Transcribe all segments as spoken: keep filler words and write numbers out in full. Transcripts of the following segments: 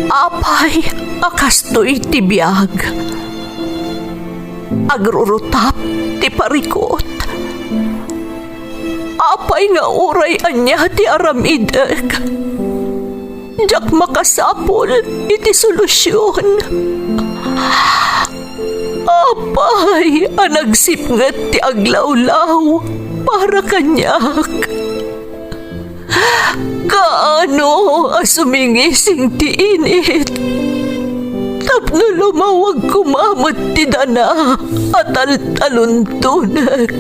Apay a kastoy ti biag. Agrurutap ti parikut. Apay nga uray ania ti aramidek, diak makasapul iti solusion. Apay a nagsipnget ti aglawlaw para kaniak. Kaano a sumingising ti init tapno lumawag koma met ti dana a taltaluntonek,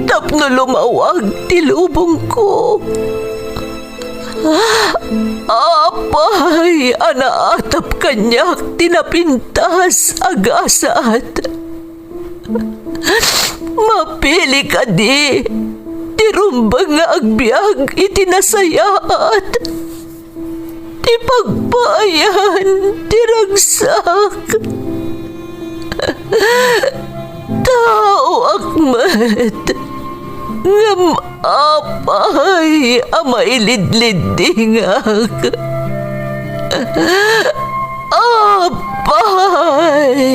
tapno lumawag ti lubongko. Apay a naatap kaniak ti napintas a gasat. Mapili kadi ti rumbeng nga agbiag iti nasayaat, ti pagpaayan ti ragsak. Taoak met, ngem apay a mailidliddingak? Apay!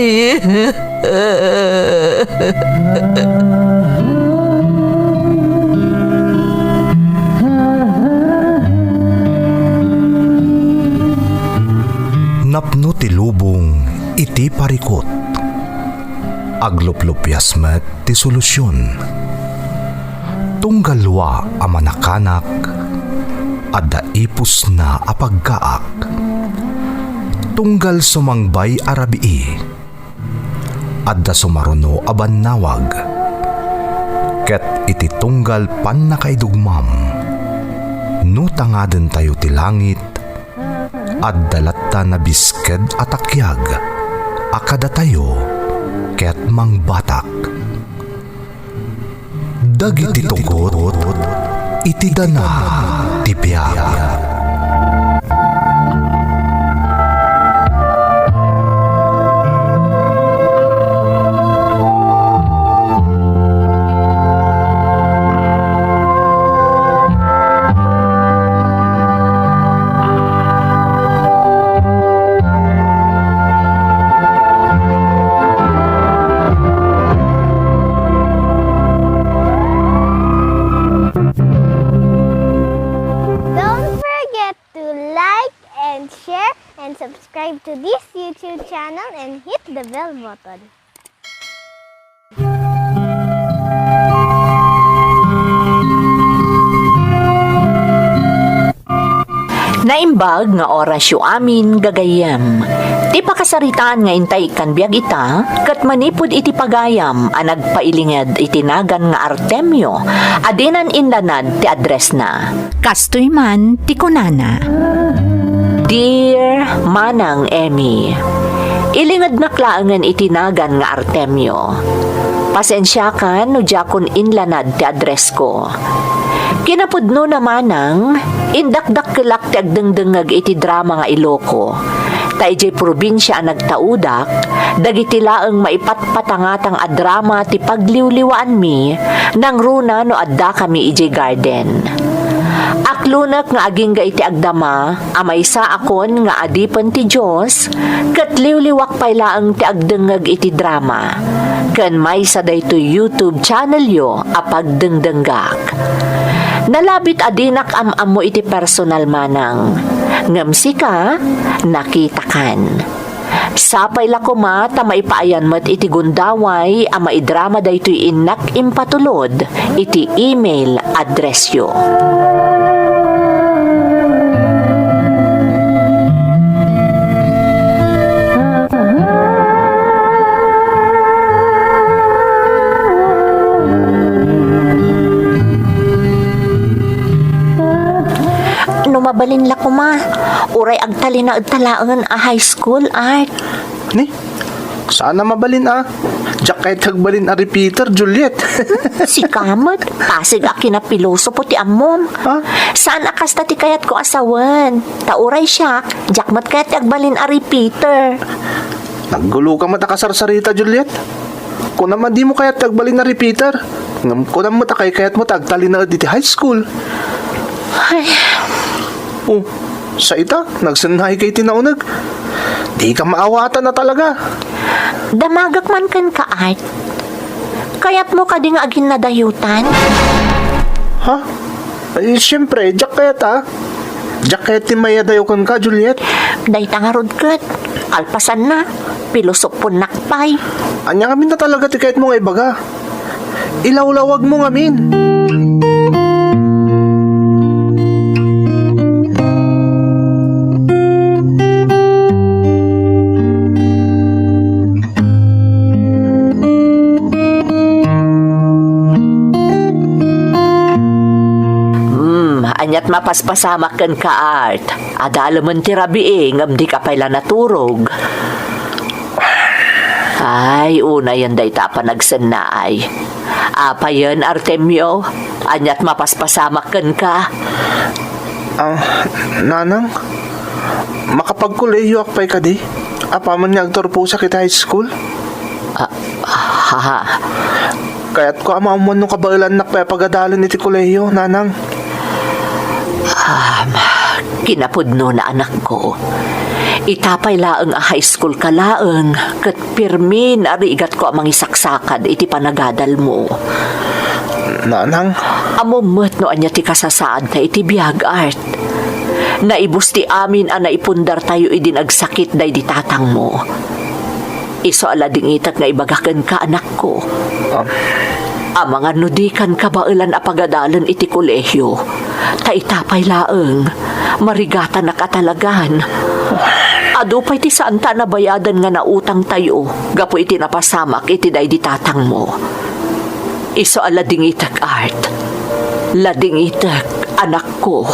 Napno ti lubong iti parikut. Agluplupias met ti solusion. Tunggal lua a manakanak, adda ipusna a paggaak. Tunggal sumangbay a rabii, adda sumaruno a bannawag. Ket iti tunggal pannakaidugmam, no tangadentayo ti langit, adda latta nabisked a takiag a kadatayo ket mangbatak. Dagiti tugot iti dana ti biag. Don't forget to like and share and subscribe to this YouTube channel and hit the bell button. Naimbag nga orasyo amin, gagayyem. Ti pakasaritaan nga intay ikkan biag ita, ket manipud iti pagayam a nagpailinged iti nagan nga Artemio, a dinan inlanad ti addressna. Kastoy man ti kunana, Dear Manang Emmy, ilingednak laengen iti nagan nga Artemio. Pasensiakan no diakon inlanad ti addressko. Kinapudnona, Manang, indakdakkelak ti agdengdengngeg iti drama nga Iloko. Ta idiay probinsia a nagtaudak, dagiti laeng maipatpatangatang a drama ti pagliwliwaanmi nangruna no addakami idiay garden. Aklonek nga agingga iti agdama a maysaakon nga adipen ti Dios, ket liwliwak pay laeng ti agdengngeg iti drama. Ken maysa daytoy YouTube channelyo a pagdengdenggak. Nalabit a dinak am-ammo iti personal, Manang. Ngem sika, nakitakan. Sapay la koma ta maipaayan met iti gundaway a maidrama daytoy innak impatulod iti email addressyo. No mabalin la koma, uray agtalinaed ta laeng a high school, Art. Ni? Saan a mabalin a? Diak kayat ti agbalin a repeater, Juliet. Sika met, pasig a kinapilosopo ti ammom. Ha? Saan a kasta ti kayatko a sawen? Ta uray siak, diak met kayat ti agbalin a repeater. Nagguloka met a kasarsarita, Juliet. Kunam a dimo kayat ti agbalin a repeater. Ngem kunam met a kaykayatmo ta agtalinaed iti high school. Ay. Oh, sa ita, nagsennaay ka iti nauneg. Di ka maawatan a talaga. Damagak man kenka, Art. Kayatmo kadi nga aginnadayutan? Ha? Ay, siyempre, diak kayat, ah. Diak kayat ti mayadayo kenka, Juliet. Dayta ngarud ket, kalpasanna, pilosoponnak pay. Ania ngamin na talaga ti kayatmo nga ibaga? Ilawlawag mo ngamin. Hmm, aniat mapaspasamak kenka, Art? Adalemen ti rabii, ngem dika pay la naturog. Ay, unayen dayta a panagsennaay. Apayen, Artemio? Aniat mapaspasamak kenka? Ah, Nanang, makapagkolehiyoak pay kadi? Apaman nga agturposak iti high school? Ah, ha, ha. Kayatko a maammuan no kabaelannak pay a pagadalen iti kolehiyo, Nanang. Ah, kinapudnona, anakko. Ita pay laeng a high school ka laeng, ket pirmin a rigatko a mangisaksakad iti panagadalmo. Nanang? Ammom met no ania ti kasasaadta iti biag, Art. Naibus ti amin a naipundartayo idin agsakit daydi tatangmo. Isu a ladingitek nga ibaga kenka, anakko. Ah. Amangan no dikan kabaelan a pagadalen iti kolehiyo, ta ita pay laeng, marigatanak a talagan. Adu pay ti saanta a nabayadan nga nautangtayo gapu iti napasamak iti daydi tatangmo. Isu a ladingitek, Art. Ladingitek, anakko.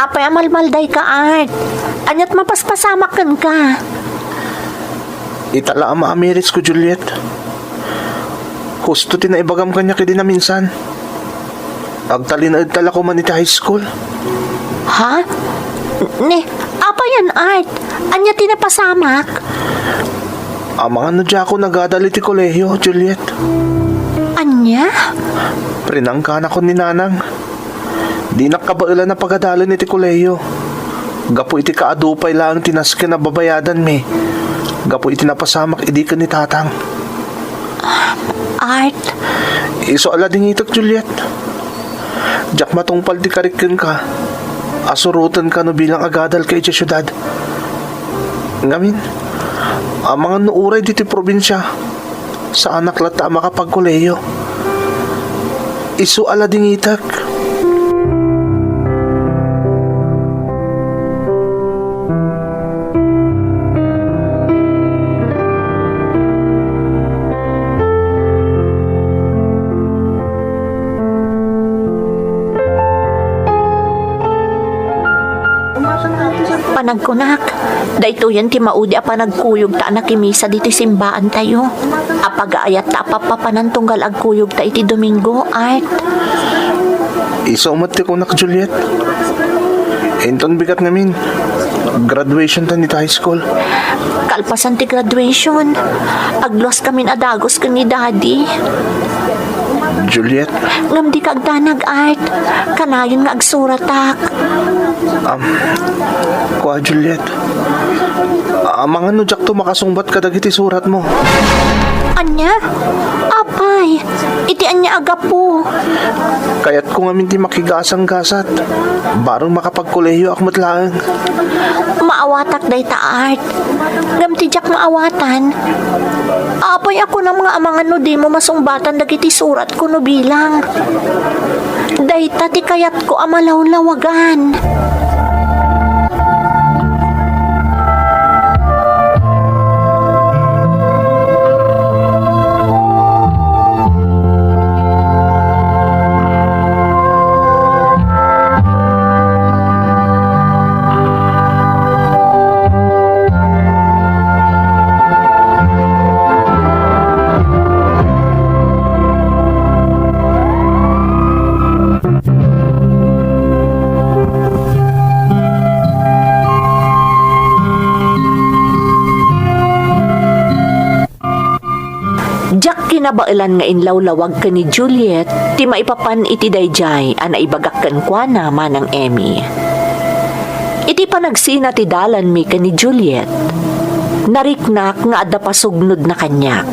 Apay a malmaldayka, Art? Aniat mapaspasamak kenka? Ita la a maamirisko, Juliet. Husto ti naibagam kaniak idi naminsan. Agtalinaedta la koman iti high school. Ha? Ne, apayen, Art? Ania ti napasamak? Amangan no diakon agadal iti kolehiyo, Juliet. Ania? Prinangkanakon ni Nanang. Dinak kabaelan a pagadalen iti kolehiyo. Gapu iti kaadu pay laeng ti nasken a babayadanmi. Gapu iti napasamak idi ken ni Tatang. Art. Isu a ladingitek, Juliet. Diak matungpal ti karik kenka a surotenka no bilang agadalka idiay siudad. Ngamin, amangan no uray ditoy probinsia, saanak latta a makapagkolehiyo. Isu a ladingitek. Panagkunak, daytoyen ti maudi a panagkuyogta a nakimisa ditoy simbaantayo. Apagaayatta a pappapanan tunggal agkuyogta iti Domingo, Art. Isu met ti kunak, Juliet. Inton bigat ngamin, graduation ta dita high school. Kalpasan ti graduation, agluaskamin a dagus ken ni Daddy. Juliet. Ngem dika agdanag, Art. Kanayon nga agsuratak. Am, kua, Juliet. Amangan no diakto makasungbat kadagiti suratmo. Ania? Apay, iti ania a gapu? Kayatko ngamin ti makigasanggasat. Bareng makapagkolehiyoak met laeng. Maawatak dayta, Art. Ngem ti diak maawatan, apay a kunam nga amangan no dimo masungbatan dagiti suratko no bilang? Dayta ti kayatko a malawlawagan. Kinabaelan nga inlawlawag ken ni Juliet ti maipapan iti daydiay a naibagak kenkuana, Manang Emmy. Iti panagsina ti dalanmi ken ni Juliet, nariknak nga adda pasugnodna kaniak.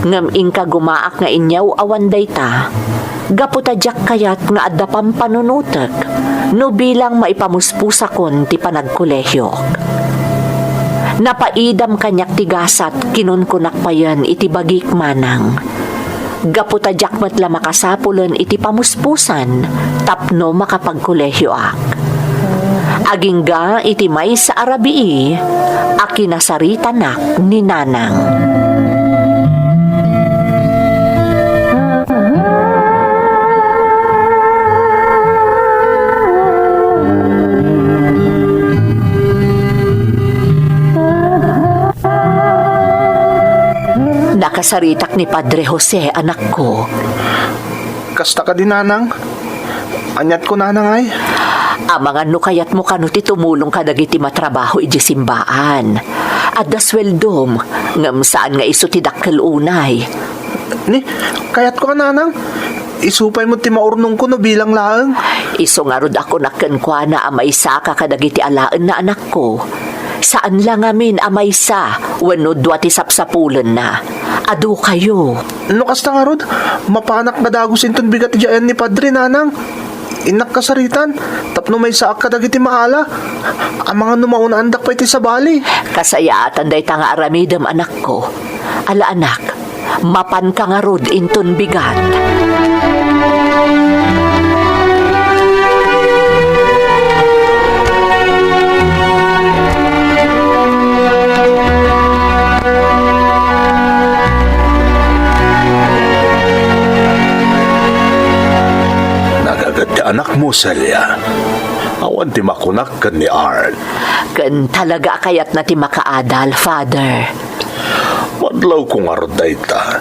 Ngem inkagumaak nga inyaw-awan dayta, gapu ta diak kayat nga adda pampanunotek no bilang maipamuspusakon ti panagkolehiok. Napaidam kaniak ti gasat, kinunkunak payen iti bagik, Manang. Gapu ta diak met la makasapulen iti pamuspusan tapno makapagkolehioak. Agingga iti maysa a rabii a kinasaritanak ni Nanang. Nakasaritak ni Padre Jose, anakko. Kasta kadi, Nanang? Aniat ko, Nanang, ay? Amangan no kayatmo kano ti tumulong kadagiti matrabaho idiay simbaan. Adda sueldom, ngem saan nga isu ti dakkel unay. Ni, kayatko a, Nanang. Isu pay met ti maurnongko no bilang laeng. Isu ngarud a kunak kenkuana a maisaka kadagiti alaenna, anakko. Saan la ngamin a maysa wenno dua ti sapsapulenna. Adu kayo. No kasta ngarud, mapanak nga dagus inton bigat idiay ayan ni Padre, Nanang. Innak kasaritan, tapno maysaak kadagiti maala. Amangan no maunaandak pay ti sabali. Kasayaatan dayta nga aramidem, anakko. Ala, anak, mapanka ngarud inton bigat. Nagaget ti anakmo, Celia. Awan ti makunak ken ni Art. Ken talaga a kayatna ti makaadal, Father. Madlawko ngarud dayta.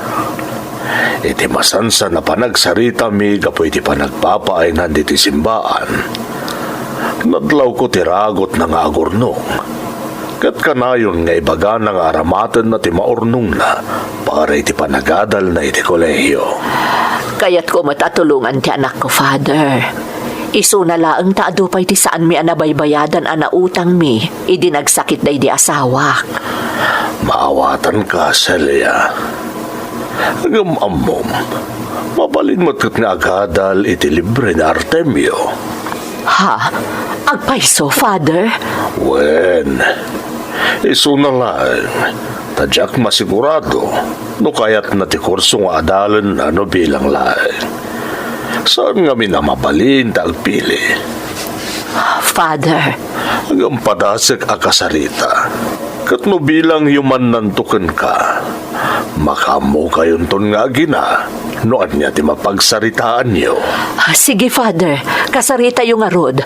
Iti masansan a panagsaritami gapu iti panagpapaaynan ditoy simbaan, nadlawko ti ragutna nga agurnong. Ket kanayon nga ibagana nga aramatenna ti maurnongna para iti panagadalna iti kolehio. Kayatko met a tulongan ti anakko, Father. Isuna laeng ta adu pay ti saanmi a nabaybayadan a nautangmi idi nagsakit daydi asawak. Maawatanka, Celia. Ngem ammom, mabalin met ket nga agadal iti libre ni Artemio. Ha? Agpayso, Father? Wen, isuna laeng, ta diak masigurado no kayatna ti kurso nga adalenna no bilang laeng. Saan ngamin a mabalin ta agpili. Father. Ngem padasek a kasarita. Ket no bilangyo mannanto kenka, makaammo kayonton nga agina no ania ti mapagsaritaanyo. Ah, sige, Father. Kasaritayo ngarud.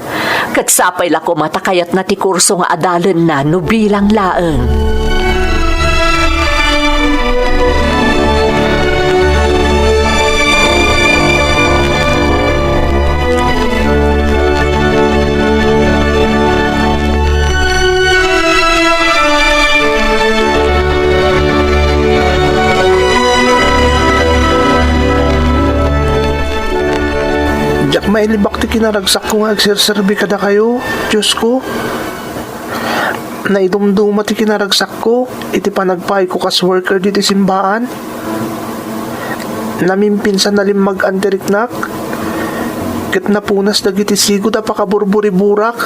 Ket sapay la koma ta kayatna ti kurso nga adalenna no bilang laeng. Diak mailibak ti kinaragsakko nga agserserbi kadakayo, Diosko. Naidumduma ti kinaragsakko iti panagpaayko kas worker ditoy simbaan. Namimpinsan a limmag-an ti riknak, ket napunas dagiti sigud a pakaburburiburak.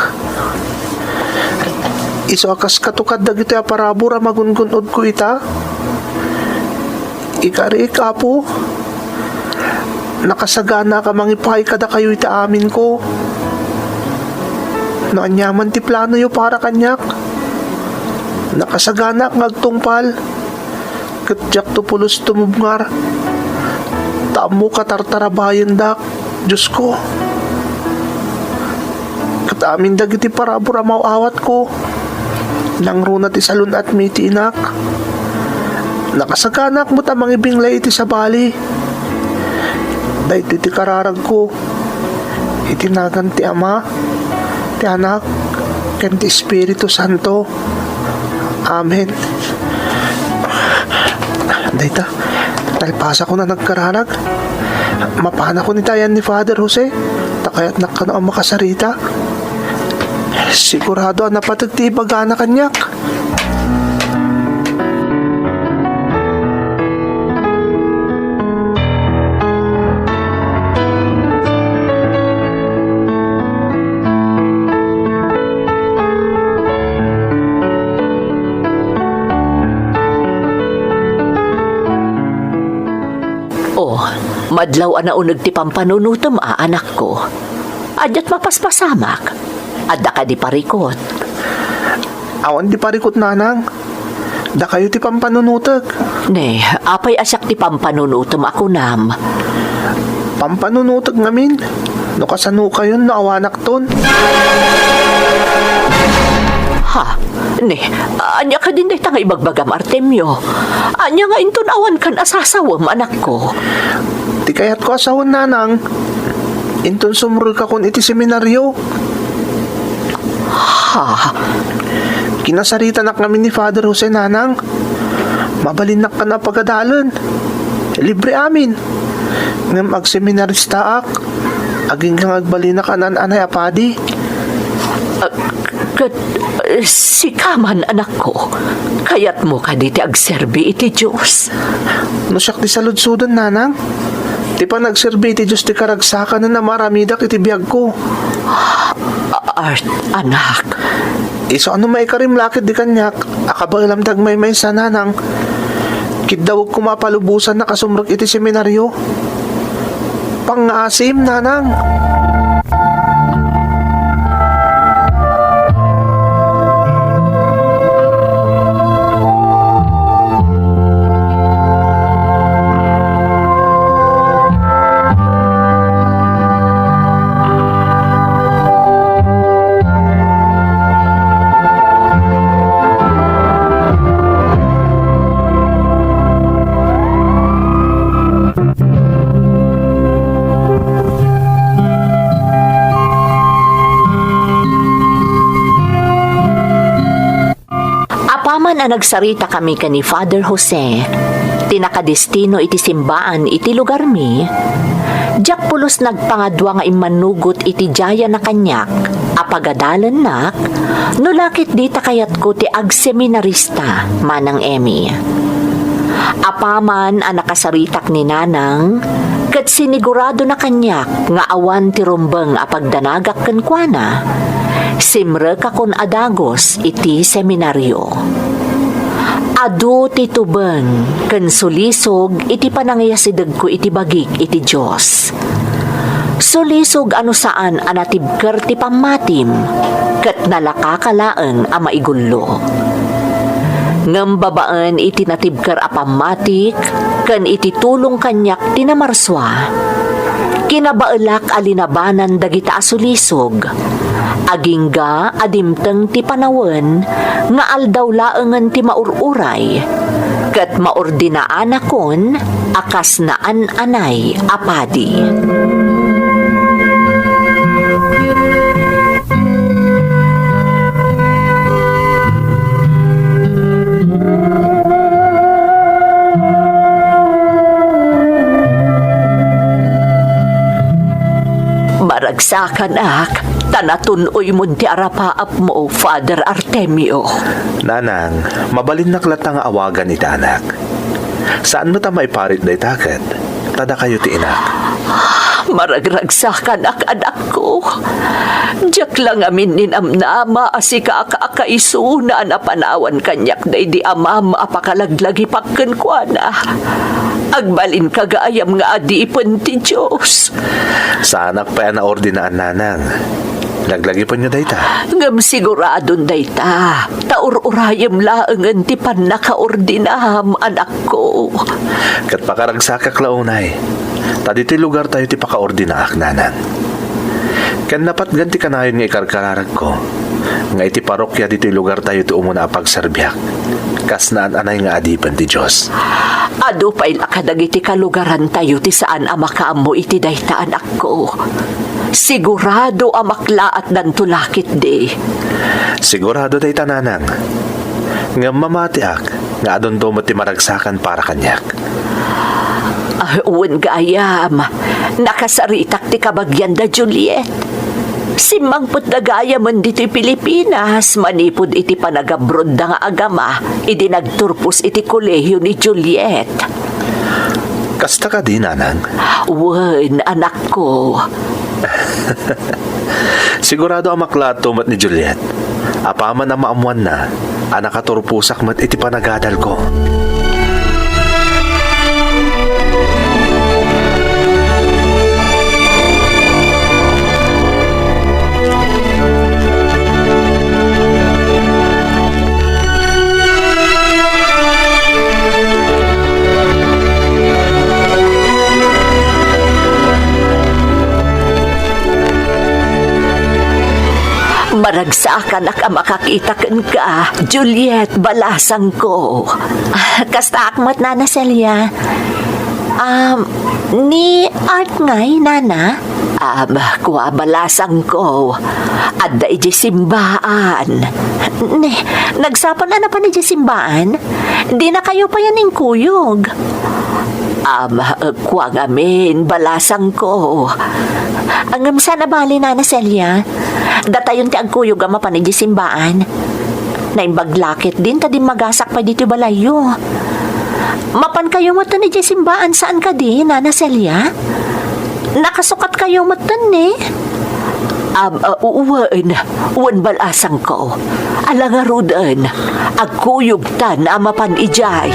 Isu a kas katukad dagitoy a parabur a magungun-odko ita. Ikariik, Apo, nakasaganaak a mangipaay kadakayo iti aminko. No aniaman ti planoyo para kaniak, nakasaganaak nga agtungpal, ket diakto pulos tumubngar, ta ammok a tartarabayendak. Diosko, ket amin dagiti parabur a maaw-awatko, nangruna ti salun-atmi iti inak. Nakasaganaak met a mangibinglay iti sabali. Daytoy ti kararagko iti nagan ti Ama, ti Anak, ken ti Espiritu Santo. Amen. Dayta, nalpasakon a nagkararag. Mapanakon iti ayan ni Father Jose, ta kayatnak kano a makasarita. Sigurado a napateg ti ibagana kaniak. O, madlaw a nauneg ti pampanunutem a, anakko. Adiat mapaspasamak. Adda kadi parikut? Awan ti parikut, nanang. Dakayo ti pampanunutek. Ne, apay a siak ti pampanunutem a kunam? Pampanunutek ngamin. No kasanokayon no awanakton. Ha? Ne, ania kadin dayta nga ibagbagam, Artemio? Ania nga inton awankan a sasawem, anakko? Ti kayatko a sawen, nanang, inton sumrekakon iti seminario. Ha? Kinasaritanak ngamin ni Father Jose, nanang. Mabalinnak kano a pagadalen. Libre amin. Ngem agseminaristaak. Agingga nga agbalinak a naan-anay a padi. Ah, ket, eh, sika man, anakko, kayatmo kadi ti agserbi iti Dios? No siak ti saludsoden, nanang, ti panagserbi iti Dios ti karagsakanen a maaramidak iti biagko. Art, anak. Isu a no maikarim la ketdi kaniak a kabaelam ti agmaymaysa, nanang, kiddawek koma a palubosannak a sumrek iti seminario. Pangngaasim, nanang. Apaman a nagsaritakami ken ni Father Jose, ti nakadestino iti simbaan iti lugarmi, diak pulos nagpangadua nga immanugot iti diayan a kaniak a pagadalennak no la ket dita kayatko ti agseminarista, Manang Emmy. Apaman a nakasaritak ni Nanang, ket siniguradona kaniak nga awan ti rumbeng a pagdanagak kenkuana, simrekakon a dagus iti seminario. Adu ti tubeng ken sulisog iti panangiyasidegko iti bagik iti Dios. Sulisog a no saan a natibker ti pammatim, ket nalakaka laeng a maigullo. Ngem babaen iti natibker a pammatik ken iti tulong kaniak ti namarsua, kinabaelak a linabanan dagita a sulisog, agingga a dimteng ti panawen nga aldaw laengen ti maur-uray, ket maordinaanakon a kas naan-anay a padi. Maragsakanak, ta natun-oymon ti arapaapmo, Father Artemio. Nanang, mabalinnak latta nga awagan iti anak. Saan met a maiparit dayta ket ta dakayo ti inak. Maragragsakanak, anakko. Diak la ngamin ninamnama a sika a kaisuna a napanawan kaniak daydi amam a pakalaglagipak kenkuana. Agbalinka gayam nga adipen ti Dios. Saanak pay a naordinaan, nanang. Laglagipenyo dayta. Ngem siguradon dayta, ta ur-urayem laengen ti pannakaordinam, anakko. Ket pakaragsakak la unay, ta ditoy lugartayo ti pakaordinaak, nanang. Ken napatgan ti kanayon nga ikarkararagko, nga iti parokia ditoy lugartayo ti umuna a pagserbiak, kas naan-anay nga adipen ti Dios. Adu pay la kadagiti kalugarantayo ti saan a makaammo iti dayta, anakko. Sigurado a maklaatdanto la ketdi. Sigurado dayta, nanang. Ngem mamatiak, nga adunto met ti maragsakan para kaniak. Ah, wen gayam, nakasaritak ti kabagianda, Juliet. Simmangpetda gayamen ditoy Pilipinas manipud iti panagabrodda nga agama idi nagturpos iti kolehio ni Juliet. Kasta kadi, nanang? Wen, anakko. Sigurado a maklaat to met ni Juliet. Apaman a maammoanna a nakaturposak met iti panagadalko. Maragsakanak a makakita kenka, Juliet, balasangko. Ah, kastaak met, Nana Celia. Um, ni Art ngay, Nana? Um, kua, balasangko. Adda idiay simbaan. Ne, nagsapul a napan idiay simbaan? Dinakayo payen inkuyog. Um, kua ngamin, balasangko. Ngem saan a bale, Nana Celia. Datayon ti agkuyog a mapan idiay simbaan. Naimbag la ketdin ta dimmagasak pay ditoy balayyo. Mapankayo metten idiay simbaan, saan kadi, Nana Celia? Nakasukatkayo metten, ne? Am, a, wen, wen, balasangko. Ala ngaruden, agkuyogtan a mapan idiay.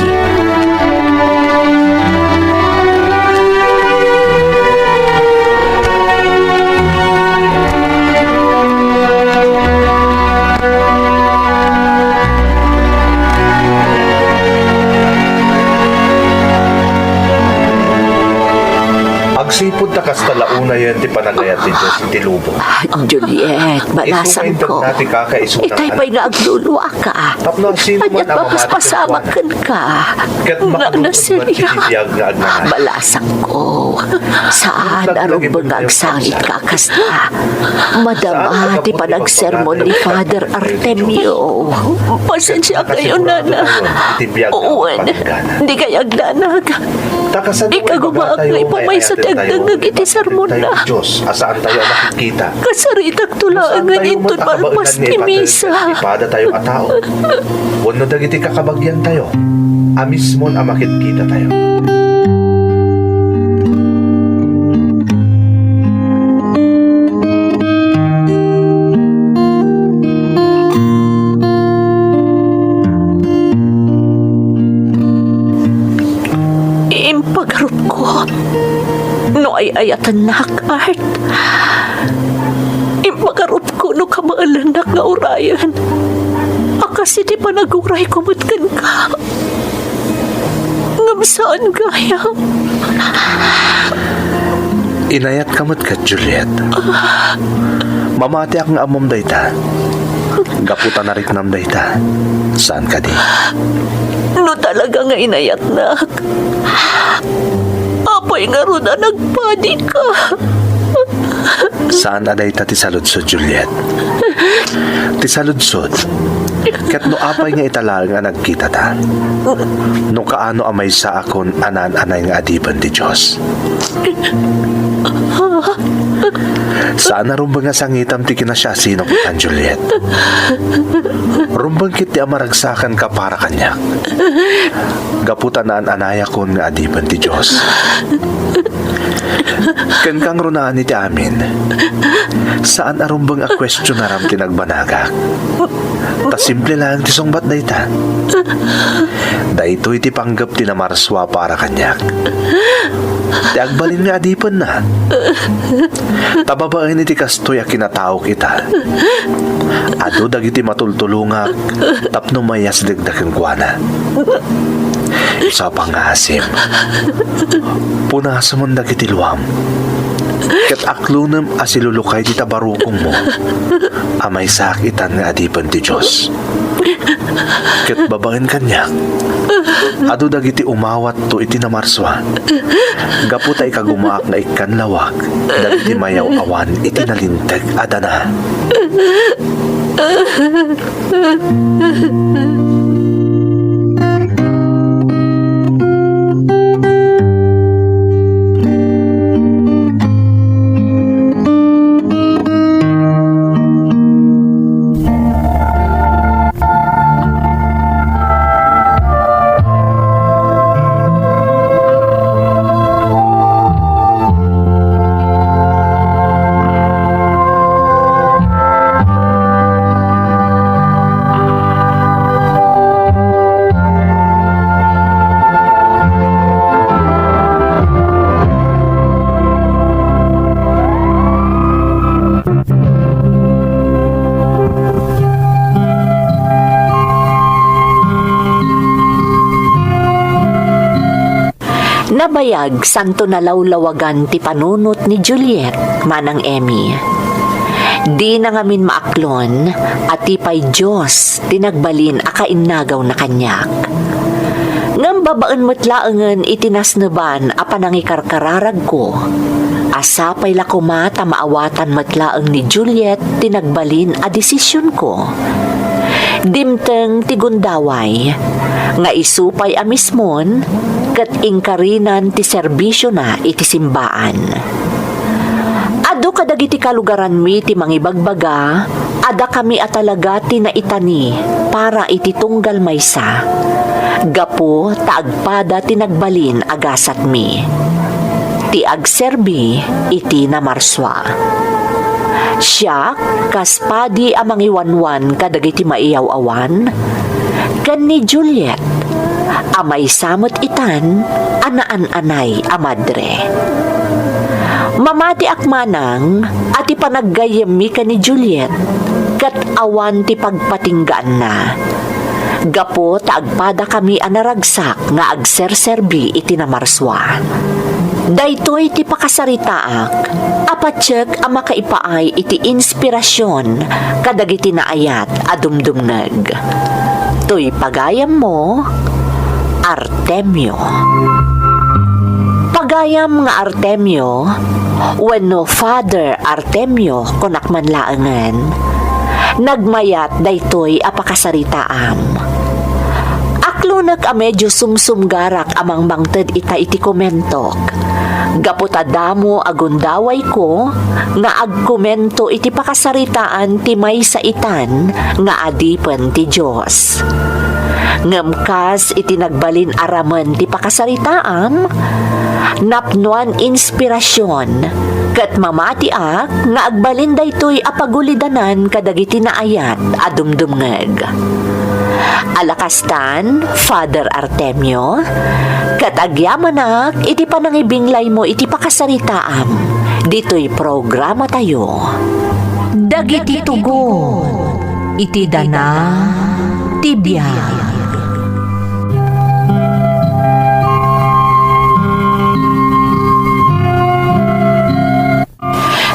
Agsipud ta kasta la unayen ti panagayat ti Dios iti lubong. Ah, Juliet, balasangko. Itay pay nga agluluaka. Tapno sino man a mamati kenkuana. Ket makadun-ot met iti biag nga agnanayon. Balasangko. Saan a rumbeng nga agsangitka kasta. Madama ti panagsermon ni Father Artemio. Pasensiakayo, Nana. Wen, dikay agdanag. Ikagumaak nga ipamaysa ti agdengngeg iti sermonna. Kasaritakto laengen inton malpas ti misa. Wenno dagiti kakabagiantayo a mismon a makitkitatayo. Impagarupko no ay-ayatennak, Art. Impagarupko no kabaelennak nga urayen a kas iti panagurayko met kenka. Ngem saan gayam. Inayatka met ket, Juliet. Mamatiak nga ammom dayta. Gapu ta nariknam dayta. Saan kadi? No talaga nga inayatnak, apay ngarud a nagpadika? Saan a dayta ti saludsod, Juliet. Ti saludsod, ket no apay nga ita laeng a nagkitata, no kaano a maysaakon a naan-anay nga adipen ti Dios. Saan a rumbeng a sangitam ti kinasiasinok itan, Juliet. Rumbeng ketdi a maragsakanka para kaniak. Gapu ta naan-anayakon nga adipen ti Dios. Ken kangrunaan iti amin, saan a rumbeng a kuestionaram ti nagbanagak. Ta simple laeng ti sungbat dayta. Daytoy ti panggep ti namarsua para kaniak. Ti agbalin nga adipenna. Ta babaen iti kastoy a kinataok ita, adu dagiti matultulongak tapno mayasdegda kenkuana. Isu a pangngasim, punasemon dagiti luam, ket aklonem a silulukay dita barukongmo a maysaak itan nga adipen ti Dios. Ket babaen kaniak, adu dagiti umawatto iti namarsua, gapu ta ikagumaak nga ikkanlawak dagiti mayaw-awan iti nalinteg a dana. Nabayag santo nalawlawagan ti panunot ni Juliet, Manang Emmy. Dina ngamin maaklon a ti pay Dios ti nagbalin a kainnagawna kaniak. Ngem babaen met laengen iti nasneban a panangikarkararagko, a sapay la koma ta maawatan met laeng ni Juliet ti nagbalin a desisionko. Dimteng ti gundaway nga isu pay a mismon ket inkarinan ti serbisiona iti simbaan. Adu kadagiti kalugaranmi ti mangibagbaga a dakami a talaga ti naitani para iti tunggal maysa, gapu ta agpada ti nagbalin a gasatmi, ti agserbi iti namarsua. Siak, kas padi a mangiwanwan kadagiti maiyaw-awan, ken ni Juliet, a maysa met itan a naan-anay a madre. Mamatiak manang a ti panaggayyemmi ken ni Juliet ket awan ti pagpatinggaanna, gapu ta agpadakami a naragsak nga agserserbi iti namarsua. Daytoy ti pakasaritaak a patiek a makaipaay iti inspirasion kadagiti naayat a dumdumngeg. Toy pagayammo, Artemio. Pagayam nga Artemio, wenno Father Artemio, kunak man laengen, nagmayat daytoy a pakasaritaam. Aklonek a medio sumsumgarak a mangmangted ita iti komentok, gapu ta damo a gundawayko nga agkomento iti pakasaritaan ti maysa itan nga adipen ti Dios. Ngem kas iti nagbalin a ramen ti pakasaritaam, napnoan inspirasion, ket mamatiak nga agbalin daytoy a pagulidanan kadagiti naayat a dumdumngeg. Alakastan, Father Artemio, ket agyamanak iti panangibinglaymo iti pakasaritaam ditoy programatayo. Dagiti tugon iti dana ti biag.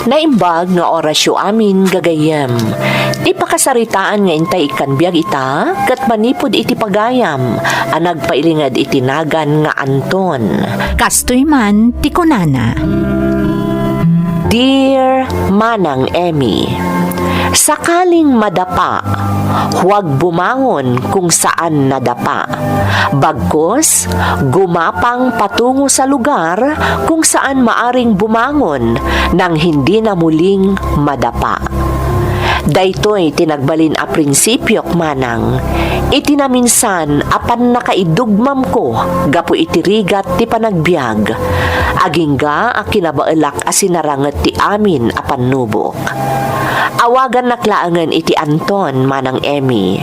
Naimbag nga orasyo amin, gagayyem. Ti pakasaritaan nga intay ikkan biag ita, ket manipud iti pagayam a nagpailinged iti nagan nga Anton. Kastoy man ti kunana. Dear Manang Emmy, sakaling madapa, huwag bumangon kung saan nadapa. Bagkus, gumapang patungo sa lugar kung saan maaring bumangon nang hindi na muling madapa. Daytoy ti nagbalin a prinsipiok manang iti naminsan a pannakaidugmamko gapu iti rigat ti panagbiag. Agingga a kinabaelak a sinaranget ti amin a pannubok. Awagannak laengen iti Anton, Manang Emmy.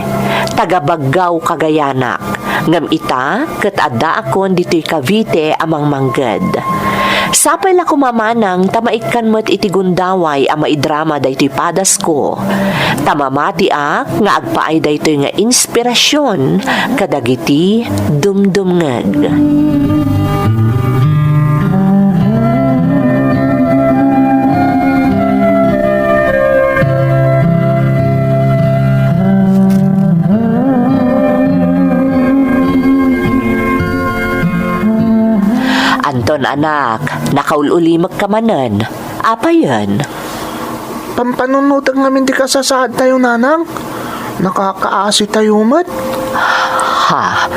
Taga Baggao, Cagayanak. Ngem ita, ket addaakon ditoy Cavite a mangmangged. Sapay la koma manang ta maikkan met iti gundaway a maidrama daytoy padasko. Ta mamatiak nga agpaay daytoy nga inspirasion kadagiti dumdumngeg. Anton, anak, nakaul-ulimekka manen. Apayen? Pampanunotek ngamin ti kasasaadtayo, nanang. Nakaakaasitayo met. Ha?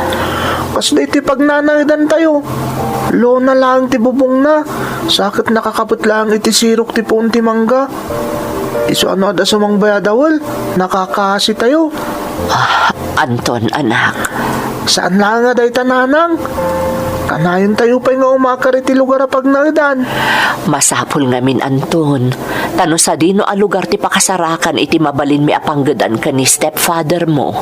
Kasdi ti pagnanaedantayo. Lona laeng ti bubongna. Sa ket nakakabet laeng iti sirok ti puon ti mangga. Isu a no adda sumangbayaw a dawel, nakakaasitayo. Ah, Anton, anak. Saan laeng a dayta, nanang. Kanayontayo pay nga umakar iti lugar a pagnaedan. Masapul ngamin, Anton. Ta no sadino a lugar ti pakasarakan iti mabalinmi a panggedan ken ni stepfather mo,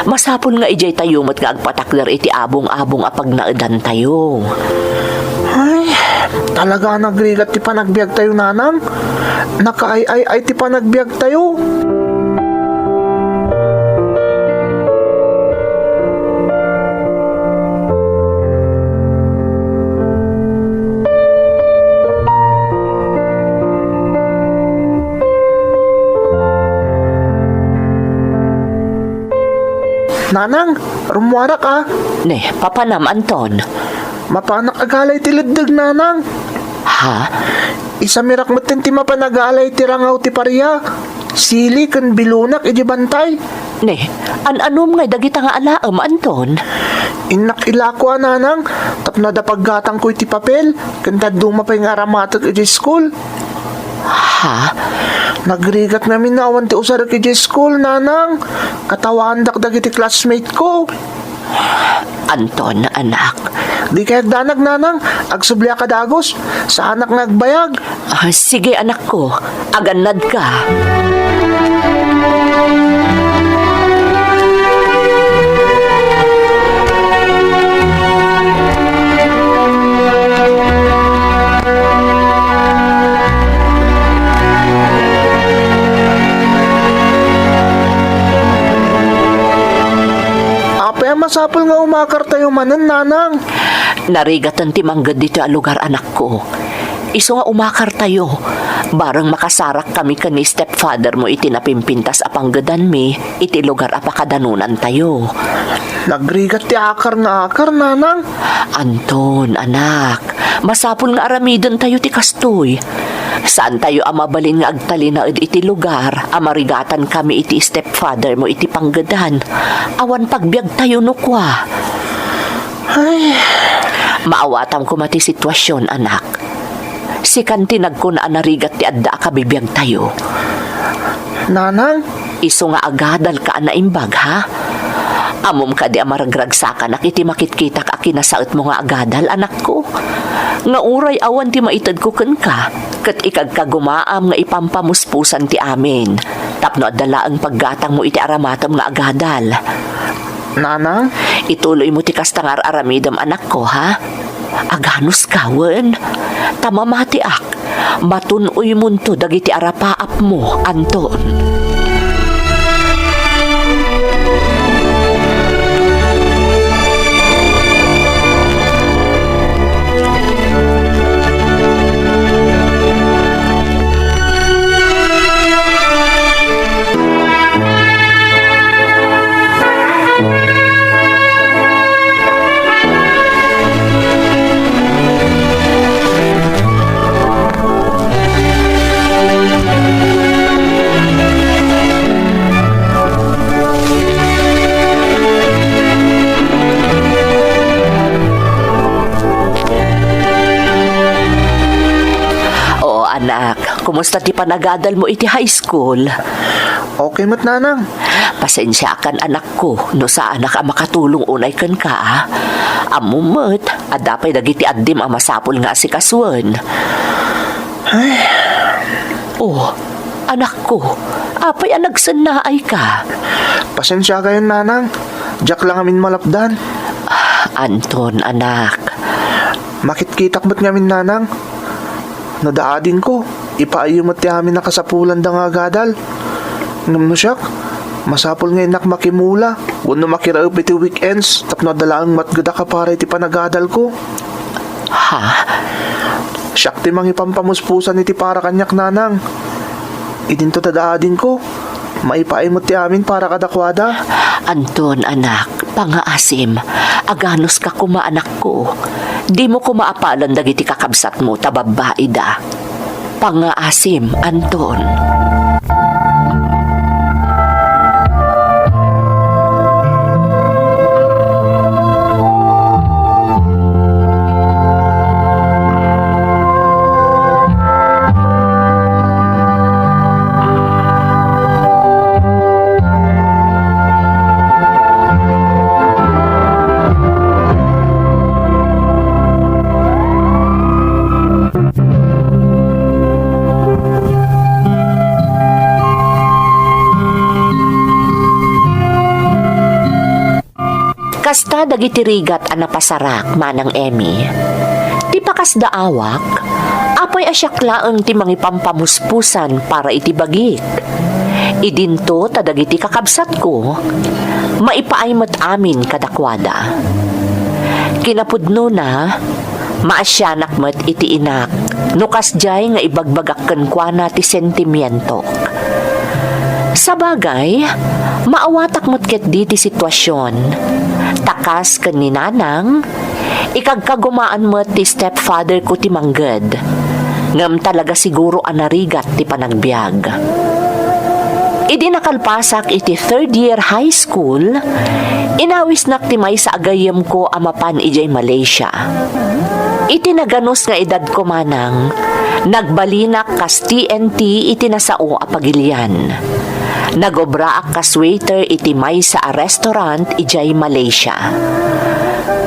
masapul nga idiay tayo met nga agpatakder iti abong-abong a pagnaedantayo. Ay, talaga a nagrigat ti panagbiagtayo, nanang. Nakaay-ay-ay ti panagbiagtayo. Nanang, rummuarak a. Ne, papanam, Anton? Mapanak agalay ti leddeg, Nanang. Ha? Isamirak metten ti mapan agalay ti rangaw ti paria, sili ken bilunak idiay bantay. Ne, an-anom ngay dagita nga alaem, Anton? Innak ilako a, Nanang, tapno adda paggatangko iti papel, ken dadduma pay nga aramatek idiay school. Ha? Nagrigat ngamin no awan ti usarek idiay school, Nanang. Katawaandak dagiti classmate ko. Anton, anak. Di kayat danag, Nanang. Agsubliak a dagus. Saanak nga agbayag. Ah, sige, anakko. Agannadka. Apay a masapul nga umakartayo manen, Nanang? Narigaten ti mangged ditoy a lugar, anakko. Isu nga umakartayo, bareng makasarak kami ken ni stepfather mo iti napimpintas a panggedanmi iti lugar a pakadanonantayo. Nagrigat ti akar nga akar, Nanang. Anton, anak, masapul nga aramidentayo ti kastoy. Saantayo a mabalin nga agtalinaed iti lugar a marigatan kami iti stepfather mo iti panggedan. Awan pagbiagtayo no kua. Ay. Maawatam koma ti sitwasion, anak. Sikan ti nagkuna a narigat ti adda a kabibiagtayo. Nanang? Isu nga agadalka a naimbag, ha? Ammom kadi a maragragsakanak iti makitkitak a kinasaetmo nga agadal, anakko? Nga uray awan ti maitedko kenka, ket ikagkagumaam nga ipampamuspusan ti amin, tapno adda laeng paggatangmo iti aramatem nga agadal. Nanang? Ituloymo ti kasta nga ar-aramidem, anakko, ha? Aganuska wen? Ta mamatiak, matun-oymonto dagiti arapaapmo, Anton. Oo, anak. Kumusta ti panagadalmo iti high school? Okay met, Nanang. Pasensiakan, anakko, no saanak a makatulong unay kenka, a. Ammom met, adda pay dagiti addim a masapul nga asikasuen. Ay. Oh, anakko, apay a nagsennaayka? Pasensiakayon, Nanang. Diak la ngamin malapdan. Ah, Anton, anak. Makitkitak met ngamin, Nanang. No da adingko, ipaayyo met ti amin a kasapulanda nga agadal. Ngem no siak, masapul nga innak makimula wenno makiraep iti weekends tapno adda laeng matgedak a para iti panagadalko. Ha? Siak ti mangipampamuspusan iti para kaniak, Nanang. Idinto ta da adingko, maipaay met ti amin para kadakuada. Anton, anak, pangaasim. Aganuska koma, anakko. Dimo koma apalan dagiti kakabsatmo ta babbaida. Pangaasim, Anton. Kasta dagiti rigat a napasarak, Manang Emmy. Ti pakasdaawak, apay a siak laeng ti mangipampamuspusan para iti bagik. Idinto ta dagiti kakabsatko, maipaay met amin kadakuada. Kinapudnona, maasianak met iti inak no kasdiay nga ibagbagak kenkuana ti sentimientok. Sabagay, maawatak met ketdi ti situasion. Ta kas ken ni Nanang, ikagkagumaan met ti stepfather ko ti mangged. Ngem talaga siguro a narigat ti panagbiag. Idi nakalpasak iti third year high school, inawisnak ti maysa a gayyemko a mapan idiay Malaysia. Iti naganus nga edadko manang, nagbalinak kas T N T iti nasao a pagilian. Nagobraak kas waiter iti maysa a restaurant idiay Malaysia.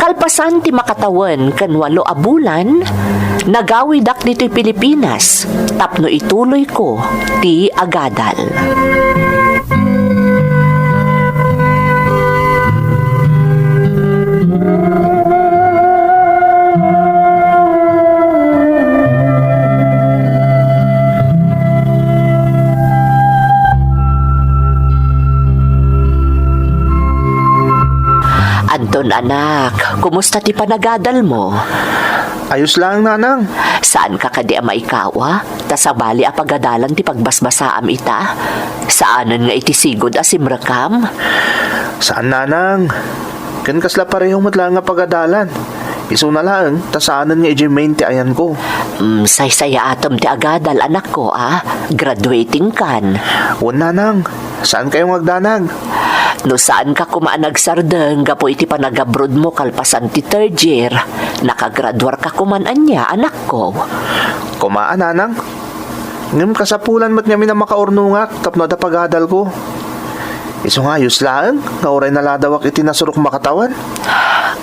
Kalpasan ti makatawen ken walo a bulan, nagawidak ditoy Pilipinas tapno ituloyko ti agadal. Anton, anak, kumusta ti panagadal mo? Ayos lang, Nanang. Saan ka kadi a maikawa? Ta sabali a pagadalan ti pagbasbasaam ita? Saanen nga iti sigud a simrekam? Saan, Nanang. Ken kasla pareho met laeng nga pagadalan. Isuna laeng, ta saanen nga idiay Maine ti ayanko. Mm, saysayaatem ti agadal, anakko, a? Graduating kan. Wen, Nanang. Saan kayo nga agdanag? No saan ka koma a nagsardeng gapu iti panagabroad mo kalpasan ti third year, nakagraduar ka koman ania, anakko? Koma a, Nanang. Ngem kasapulan met ngamin a makaurnongak tapno adda pagadalko. Isu nga ayos laeng nga uray naladawak iti nasurok makatawan.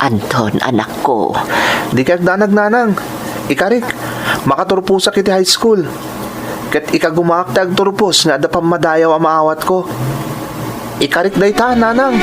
Anton, anakko. Di kay agdanag, Nanang. Ikarik, makaturposak iti high school. Ket ikagumaak ti agturpos nga adda pammadayaw a maawatko. Ikarik dayta, Nanang.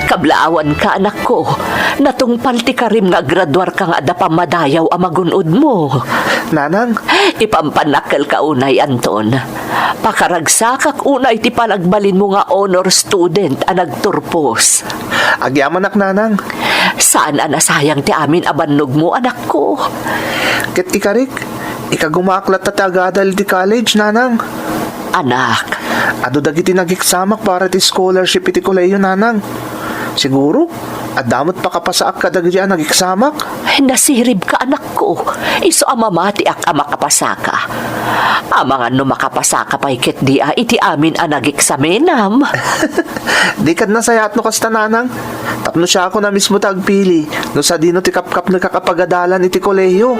Kablaawanka, anakko. Natungpal ti karim nga agraduarka nga adda pammadayaw a magun-odmo. Nanang? Ipampanakkelka unay, Anton. Pakaragsakak unay ti panagbalinmo nga honor student a nagturpos. Agyamanak, Nanang. Saan a nasayang ti amin a bannogmo, anakko. Ket ikarik, ikagumaak latta ti agadal iti college, Nanang. Anak. Adu dagiti nageksamak para ti scholarship iti kolehiyo, Nanang. Siguro, adda met pakapasaak kadagiti a nageksamak. Nasiribka, anakko. Isu a mamatiak a makapasaka. Amangan no makapasaka pay ketdi a iti amin a nageksamenam. Dika nasayaat no kasta, Nanang. Tapno siakon a mismo ti agpili no sadino ti kapkapnekak a pagadalan iti kolehiyo.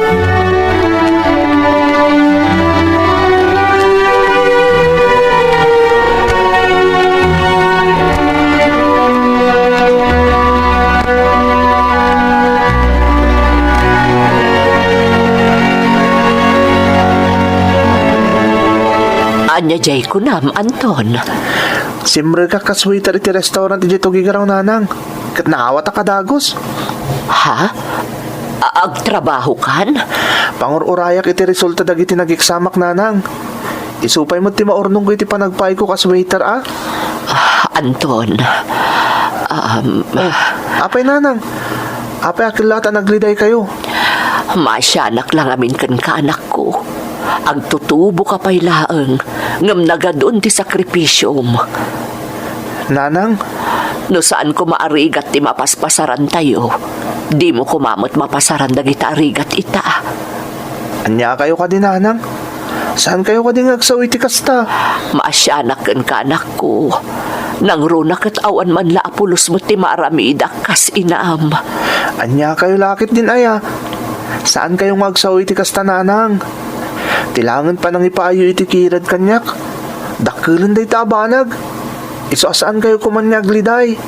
Ania diay kunam, Anton? Simrekak kas waiter iti restaurant idiay Tuguegarao, Nanang. Ket naawatak a dagus. Ha? A-, agtrabahokan? Pangur-urayak iti resulta dagiti nageksamak, Nanang. Isu pay met ti maurnongko iti panagpaayko kas waiter, a? Ah, Anton, um, Oh, apay, Nanang? Apay a kellaat a nagledaykayo? Maasianak la ngamin kenka, anakko. Agtutuboka pay laeng, ngem nagadun ti sakripisiom. Nanang? No saan koma a rigat ti mapaspasarantayo, dimo koma met mapasaran dagita a rigat ita. Ania kayo kadi, Nanang? Saan kayo kadi nga agsao iti kasta? Maasianak kenka, anakko. Nangruna ket awan man la a pulos met ti maaramidak kas inam. Ania kayo la ketdin aya? Saan kayo nga agsao iti kasta, Nanang? Ti laengen panangipaayo iti kirad kaniak, dakkelen dayta a banag. Isu a saan kayo koman nga agliday.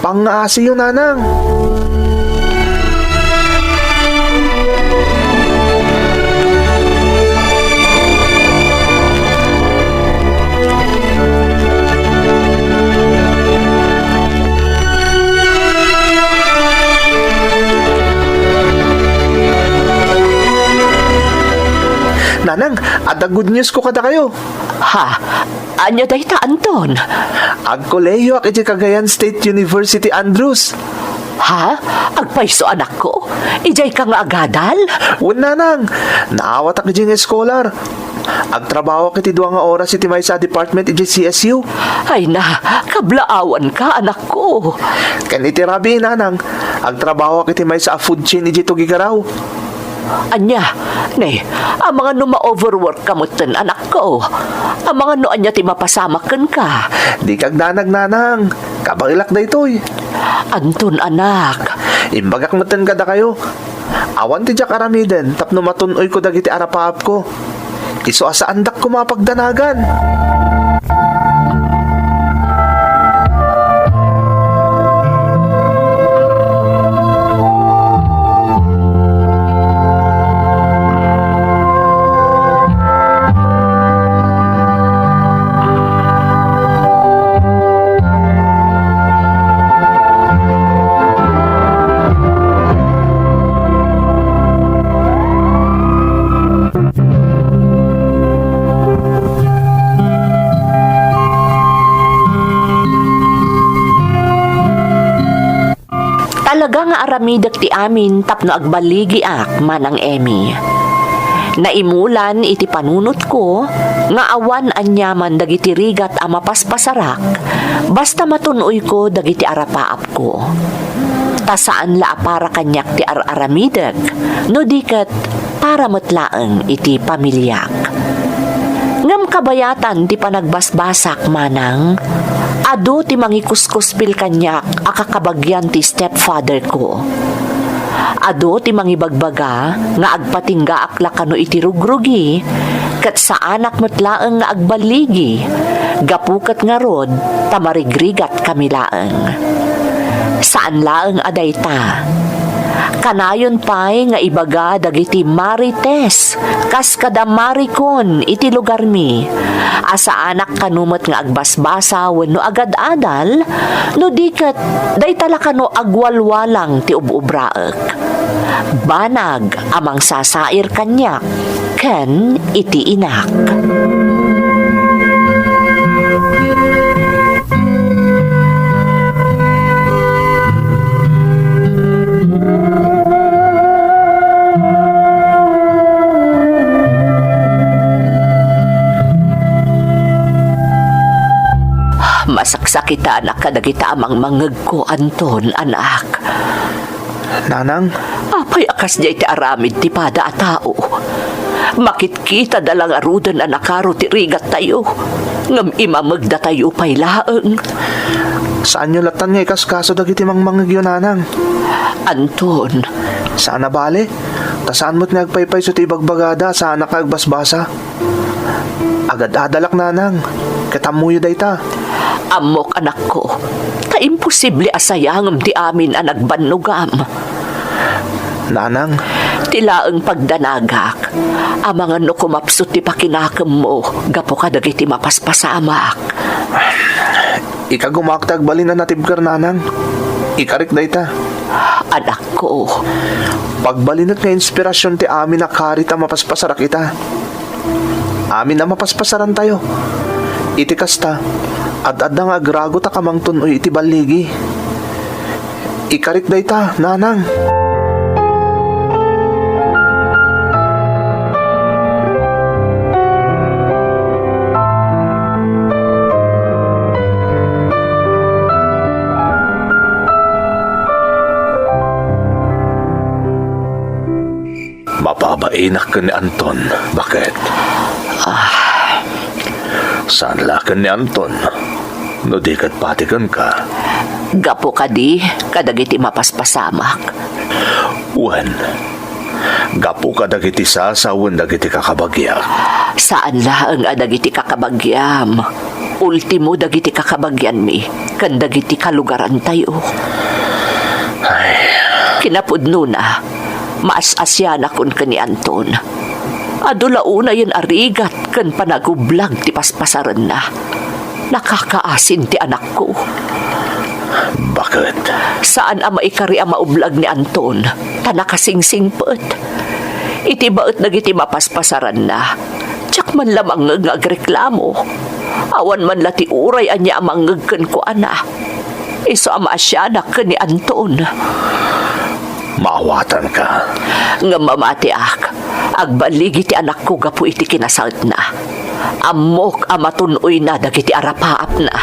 Ang aasiyo, nanang. Nanang, adda good news ko kadakayo. Ha? Ania dayta, Anton? Agkolehiyoak iti Cagayan State University, Andrews. Ha? Agpayso, anakko? Idiayka nga agadal? Wen, nanang. Naawatak iti nga eskolar. Agtrabahoak iti dua nga oras iti maysa a department iti C S U. Ay na, kablaawanka, anakko. Ken iti rabii, nanang, agtrabahoak iti maysa a food chain iti Tuguegarao. Ania? Ne, amangan no ma-overwork ka metten, anakko. Amangan no ania ti mapasamak kenka. Dika agdanag, nanang. Kabaelak daytoy. Anton, anak. Imbagak metten kadakayo. Awan ti diak aramiden tapno matun-oyko dagiti arapaapko. Isu a saandak koma a pagdanagan. Talaga nga aramidek ti amin tapno agballigiak, Manang Emmy. Naimulan iti panunotko nga awan aniaman dagiti rigat a mapaspasarak, basta matun-oyko dagiti arapaap ko. Ta saan la a para kaniak ti ar-aramidek, no di ket para met laeng iti pamiliak. Ngem kabayatan ti panagbasbasak, Manang, adu ti mangikuskuspil kaniak a kakabagian ti stepfather ko. Adu ti mangibagbaga nga agpatinggaak la kano iti rugrugi, ket saanak met laeng nga agballigi, gapu ket ngarud ta marigrigat kami laeng. Saan laeng a dayta. Kanayon pay nga ibaga dagiti marites kas kada marikon iti lugarmi a saanak kano met nga agbasbasa wenno agad-adal, no di ket dayta la kano agwalwalang ti ub-ubraek. Banag a mangsasair kaniak ken iti inak. Masaksakitanak kadagita a mangmangngegko, Anton, anak. Nanang? Apay a kasdiay ti aramid ti pada a tao? Makitkitada la ngaruden a nakaro ti rigattayo, ngem imamegdatayo pay laeng. Saanyo lattan nga ikaskaso dagiti mangmangngegyo, nanang. Anton. Saan a bale, ta saan met nga agpaypayso ti ibagbagada a saanak nga agbasbasa. Agad-adalak, nanang, ket ammoyo dayta. Ammok, anakko, ta imposible a sayangem ti amin a nagbannogam. Nanang. Ti laeng pagdanagak, amangan no kumapsut ti pakinakemmo gapu kadagiti mapaspasamak. Ikagumaak ti agbalin a natibker, nanang. Ikarik dayta. Anakko. Pagbalinek nga inspirasyon ti amin a karit a mapaspasarak ita. Amin a mapaspasarantayo. Iti kasta, ad-adda nga agragot a kamangtun-oy iti balligi. Ikarik dayta, nanang. Mababainak ken ni Anton. Baket? Ah. Saan la ken ni Anton, no di ket patikenka? Gapu kadi kadagiti mapaspasamak? Wen, gapu kadagiti sasawen dagiti kakabagiak. Saan laeng a dagiti kakabagiam. Ultimo dagiti kakabagianmi ken dagiti kalugarantayo. Ay. Kinapudnona, maas-asianakon ken ni Anton. Adu la unayen a rigat ken panagublag ti paspasarenna. Nakakaasin ti anakko. Baket. Saan a maikari a maublag ni Anton, ta nakasingsingpet. Iti baet dagiti mapaspasaranna, diak man la mangngeg nga agreklamo. Awan man la ti uray ania a mangngeg kenkuana. Isu a maasianak ken ni Anton. Maawatanka. Ngem mamatiak, agballigi ti anakko gapu iti kinasaetna. Ammok a matun-oyna dagiti arapaapna.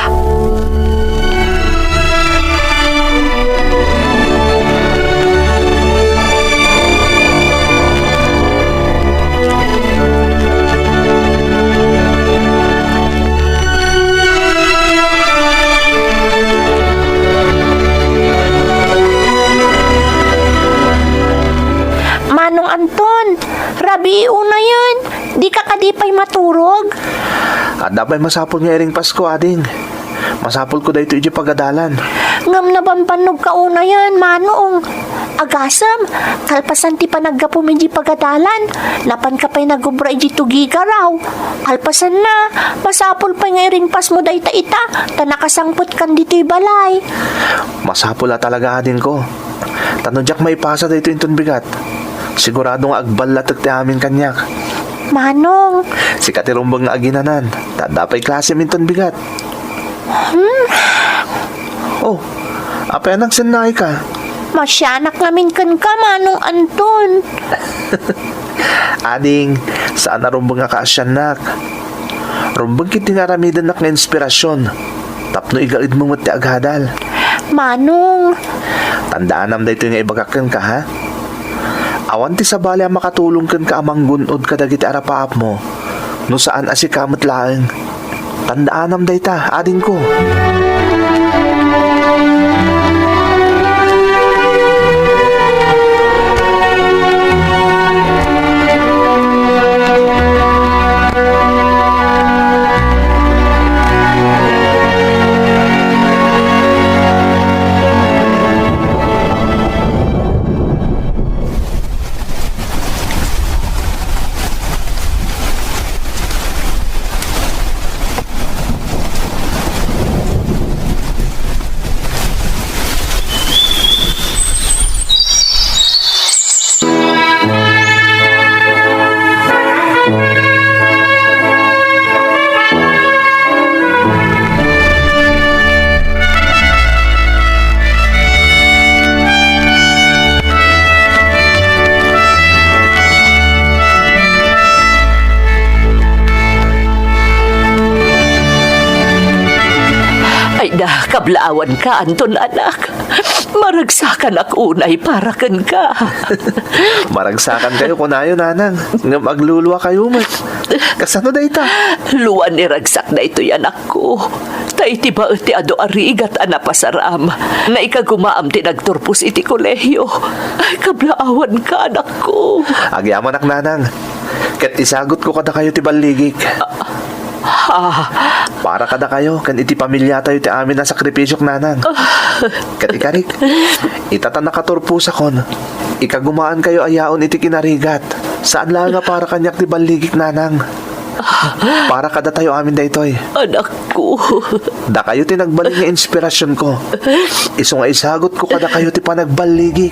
Manong Anton, rabii unayen, dika kadi pay maturog? Adda pay masapul nga iring Pasko, ading. Masapulko daytoy idiay pagadalan. Ngem nabambannogka unayen, Manong. Agasem, kalpasan ti panaggapum idiay pagadalan, napanka pay nagubra idiay tugigaraw. Kalpasanna, masapul pay nga iringpasmo dayta ita, ta nakasangpetkan ditoy balay. Masapul a talaga, adingko. Ta no diak maipasa daytoy inton bigat, sigurado nga agballatek ti amin kaniak. Manong. Sika ti rumbeng nga aginanan, ta adda pay klasem inton bigat. Hmm? Oh, apay a nagsennayka? Maasianak ngamin kenka, Manong Anton. Ading, saan a rumbeng nga kaasiannak. Rumbeng ketdi nga aramidennak nga inspirasion tapno igaedmo met ti agadal. Manong. Tandaanam daytoy nga ibagak kenka, ha? Awan ti sabali a makatulong kenka a manggun-od kadagiti arapaapmo no saan a sika met laeng. Tandaanam dayta, adingko. Ay da, kablaawanka, Anton, anak. Maragsakanak unay para kenka. Maragsakankayo, kunayo, nanang. Ngem agluluakayo met. Kasano dayta? Lua ni ragsak daytoy, anakko. Ta iti baet ti adu a rigat a napasaram, naikagumaam ti nagturpos iti kolehio. Ay, kablaawanka, anakko. Agyamanak, nanang. Ket isagutko kadakayo ti balligik. Ha? Para kadakayo ken iti pamiliatayo ti amin a sakripisiok, nanang. Ket ikarik, ita ta nakaturposakon, ikagumaankayo a yaon iti kinarigat. Saan laeng a para kaniak ti balligik, nanang. Para kadatayo amin daytoy. Anakko. Dakayo ti nagbalin nga inspirasionko. Isu nga isagutko kadakayo ti panagballigi.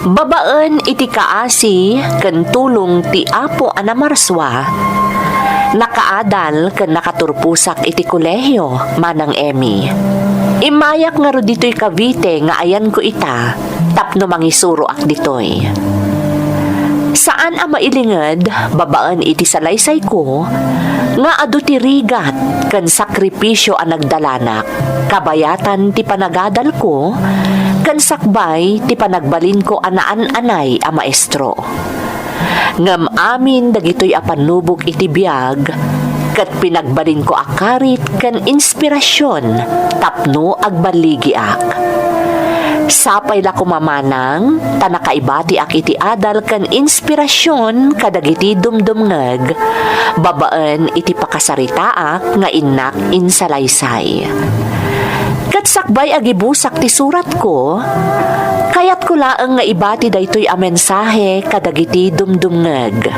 Babaen iti kaasi ken tulong ti Apo a namarsua, nakaadal ken nakaturposak iti kolehio, Manang Emmy. Immayak ngarud ditoy Cavite nga ayanko ita tapno mangisuroak ditoy. Saan a mailinged babaen iti salaysayko nga adu ti rigat ken sakripisio a nagdalanak kabayatan ti panagadalko ken sakbay ti panagbalinko a naan-anay a maestro. Ngem amin dagitoy a pannubok iti biag ket pinagbalinko a karit ken inspirasion tapno agballigiak. Sapay la koma manang ta nakaibatiak iti adal ken inspirasion kadagiti dumdumngeg babaen iti pakasaritaak nga innak insalaysay. Ket sakbay a gibusak ti suratko, kayatko laeng nga ibati daytoy a mensahe kadagiti dumdumngeg.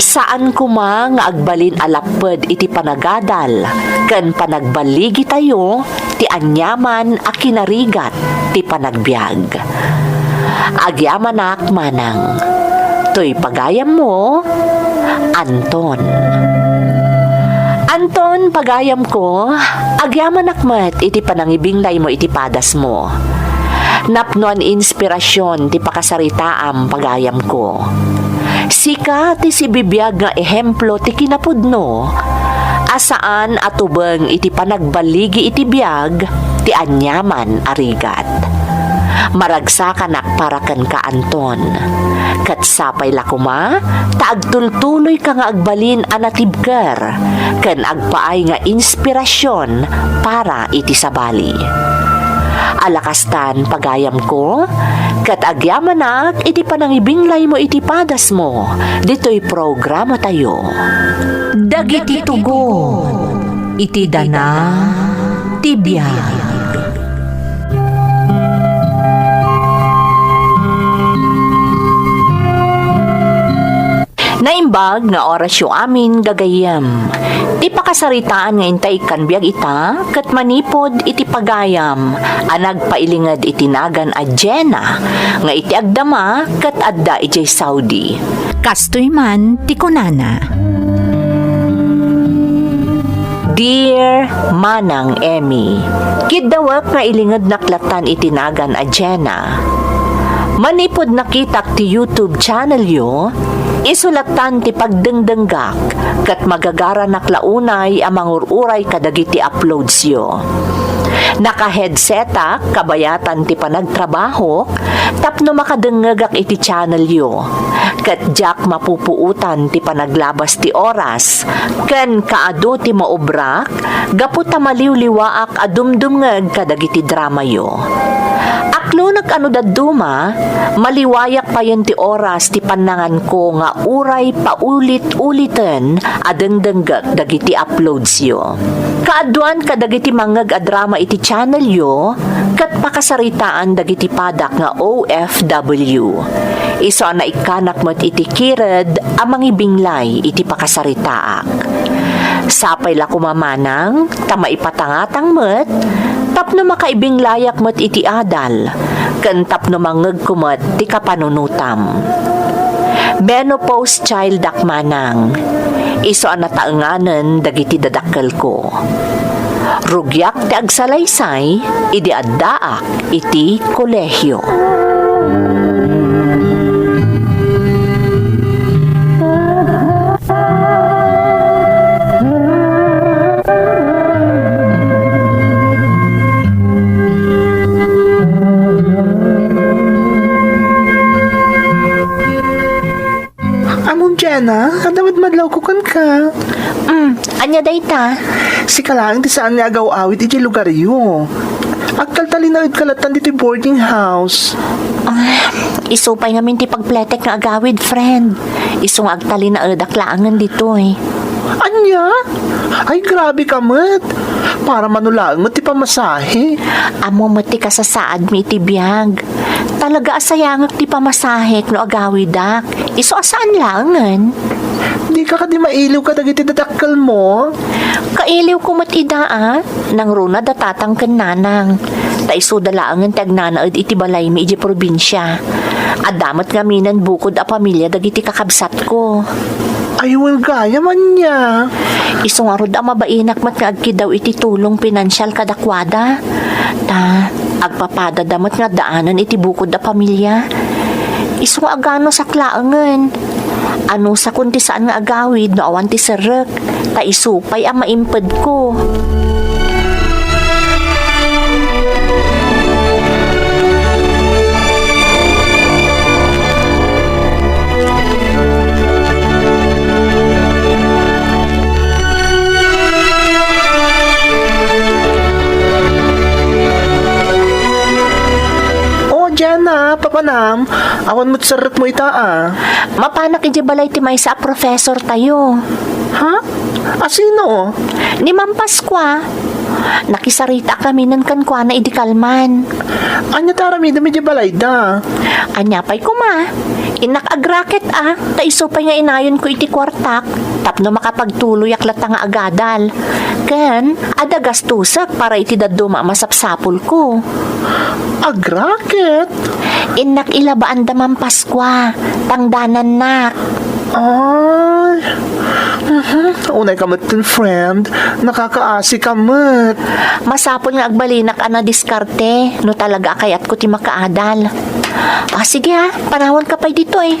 Saan koma nga agbalin a lapped iti panagadal ken panagballigitayo ti aniaman a kinarigat ti panagbiag. Agyamanak manang. Toy pagayammo, Anton. Anton, pagayamko, agyamanak met iti panangibinglaymo iti padasmo. Napnoan inspirasion ti pakasaritaam, pagayamko. Sika ti sibibiag nga ehemplo ti kinapudno a saan a tubeng iti panagballigi iti biag ti aniaman a rigat. Maragsakanak para kenka, Anton. Ket sapay la koma ta agtultuloyka nga agbalin a natibker ken agpaay nga inspirasion para iti sabali. Alakastan, pagayamko, ket agyamanak iti panangibinglaymo iti padasmo ditoy programatayo. Dagiti tugon iti dana ti biag. Naimbag nga orasyo amin, gagayyem. Ti pakasaritaan nga intay ikkan biag ita ket manipud iti pagayam a nagpailinged iti nagan a Jenna nga iti agdama ket adda idiay Saudi. Kastoy man ti kunana. Dear Manang Emmy, kiddawek nga ilingednak lattan iti nagan a Jenna. Manipud nakitak ti YouTube channelyo, isu lattan ti pagdengdenggak ket magagaranak la unay a mangur-uray kadagiti uploadsyo. Naka-headsetak kabayatan ti panagtrabahok tapno makadengngegak iti channelyo. Ket diak mapupuotan ti panaglabas ti oras ken kaadu ti maobrak gapu ta maliwliwaak a dumdumngeg kadagiti dramayo. Aklonek a no dadduma, maliwayak payen ti oras ti pannanganko nga uray paulit-uliten a dengdenggek dagiti uploadsyo. Kaaduan kadagiti mangngeg a drama iti channelyo ket pakasaritaan dagiti padak nga O F W. Isu a naikkanak met iti kired a mangibinglay iti pakasaritaak. Sapay la koma manang ta maipatangatang met tapno makaibinglayak met iti adal ken tapno mangngegko met ti kapanunotam. Menopause childak manang. Isu a nataenganen dagiti dadakkelko. Rugiak ti agsalaysay idi addaak iti kolehio. Among Jenna, adda met madlawko kenka. Mm, ania dayta? Sika laeng ti saan nga agaw-awid idiay lugaryo. Agtaltalinaedka lattan ditoy boarding house. Ah, isu pay ngamin ti pagpletek nga agawid, friend. Isu nga agtalinaedak laengen ditoy. Ania? Ay, grabe ka met. Para mano laeng met ti pamasahe. Ammo met ti kasasaadmi iti biag. Talaga a sayangek ti pamasahek no agawidak. Isu a saan laengen. Dika kadi mailiw kadagiti dadakkelmo? Kailiwko met ida a. Nangruna da tatang ken nanang. Ta isuda laengen ti agnanaed iti balaymi idiay probinsia. Adda met ngaminen bukod a pamilia dagiti kakabsatko. Ay, wen gayam ania. Isu ngarud a mabainak met nga agkidaw iti tulong pinansial kadakuada. Ta, agpapadada met nga addaanan iti bukod a pamilia. Isu nga aganusak laengen. Anusakon ti saan nga agawid no awan ti serrek, ta isu pay a maimpedko. Oh, Jenna, papanam, awan met serrekmo ita, a. Mapanak idiay balay ti maysa a professor tayo. Ha? A sino? Ni Ma'am Pascua. Nakisarita kami nen kenkuana idi kalman. Ania ti aramidem idiay balayda? Ania pay koma? Innak agraket a, ta isu pay nga inayonko iti kuartak tapno makapagtuloyak latta nga agadal. Ken adda gastusek para iti dadduma a masapsapulko. Agraket? Innak ilabaan da Ma'am Pascua, tangdanannak. Ay. Mhm. Unay ka met, friend. Nakakaasi ka met. Masapul nga agbalinak a nadiskarte no talaga a kayatko ti makaadal. Ah, sige ha, panawanka pay ditoy.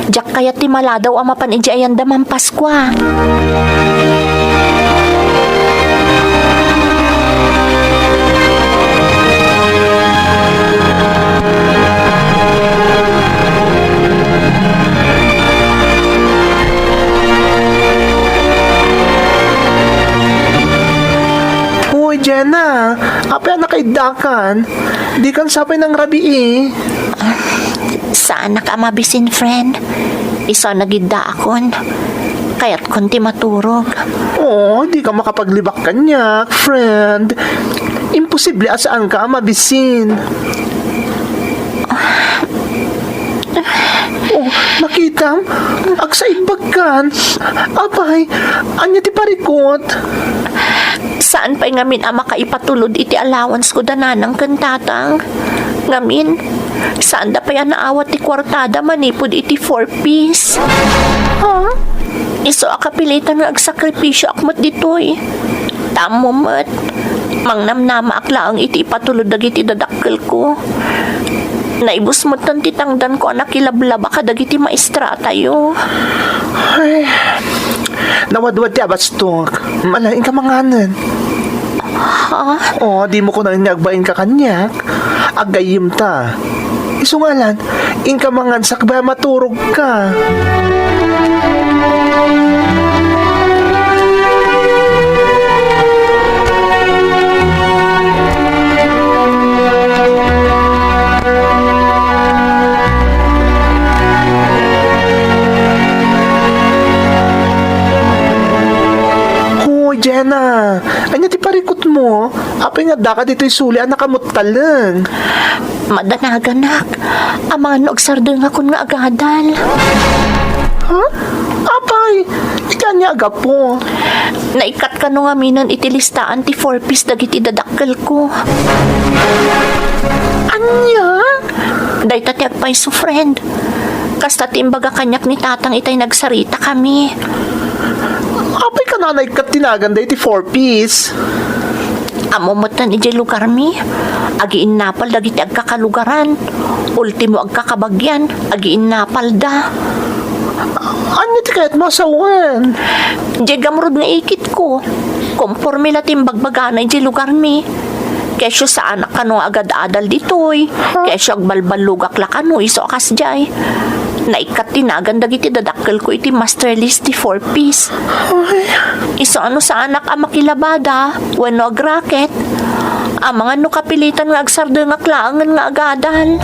Diak kayat ti maladaw a mapan idiay ayan da Ma'am Pascua. Hoy, Jenna, apay a nakaiddakan? Dikan sapay nangrabii. Saanak a mabisin, friend. Isu a nagiddaakon. Kayatkon ti maturog. Oh, dika makapaglibak kaniak, friend. Imposible a saanka a mabisin. Oh, nakitam? Agsaibbagkan. Apay, ania ti parikut? Saan pay ngamin a makaipatulod iti allowance ko da nanang ken tatang. Ngamin, saanda pay a naawat ti kuartada manipud iti four Ps. Ha? Isu a kapilitan nga agsakripisioak met ditoy. Ta ammom met, mangnamnamaak laeng iti ipatulod dagiti dadakkelko. Naibus metten ti tangdanko a nakilablaba kadagiti maestratayo. Ay, nawadwad ti abastok. Ala, inka manganen. Ha? Oh, dimo kunaen nga agbainka kaniak. Aggayyemta. Isu ngarud, inka mangan sakbay a maturogka. Hoy, Jenna, ania ti parikutmo? Apay nga addaka ditoy suli a nakamuttaleng? Madanaganak. Amangan no agsardengakon nga agadal. Ha? Apay, iti ania a gapu? Naikkat kano ngaminen iti listaan ti four Ps dagiti dadakkelko. Ania? Dayta ti agpayso, friend. Kasta ti imbaga kaniak ni Tatang itay nagsaritakami. Apay kano a naikkat ti nagan dayta ti four Ps? Ammom metten idiay lugarmi, agiinnapal dagiti agkakalugaran. Ultimo agkakabagian, agiinnapalda. Ania ti kayatmo a sawen? Diay gamrud nga ikitko. Komporme la ti imbagbagana idiay lugarmi. Kesyo saanak kano nga agad-adal ditoy. Huh? Kesyo agbalballogak la kano isu a kasdiay. Naikkat ti nagan dagiti dadakkelko iti master list ti four Ps. Ay. Isu a no saanak a makilabada wenno agraket, amangan no kapilitan nga agsardengak laengen nga agadal.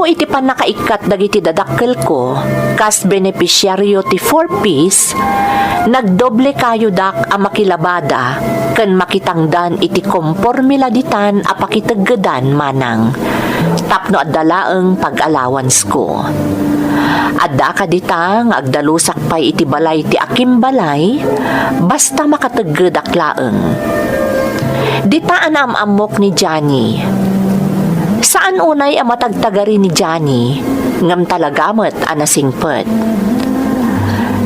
Gapu iti pannakaikkat dagiti dadakkelko kas benepisiario ti Four Ps, nagdoble kayodak a makilabada ken makitangdan iti komporme la ditan a pakiteggedan manang tapno adda laeng pag-allowancesko. Adda kadita nga agdalusak pay iti balay ti akimbalay, basta makateggedak laeng. Dita a naam-ammok ni Johnny. Saan unay a matagtagari ni Johnny, ngem talaga met a nasingpet.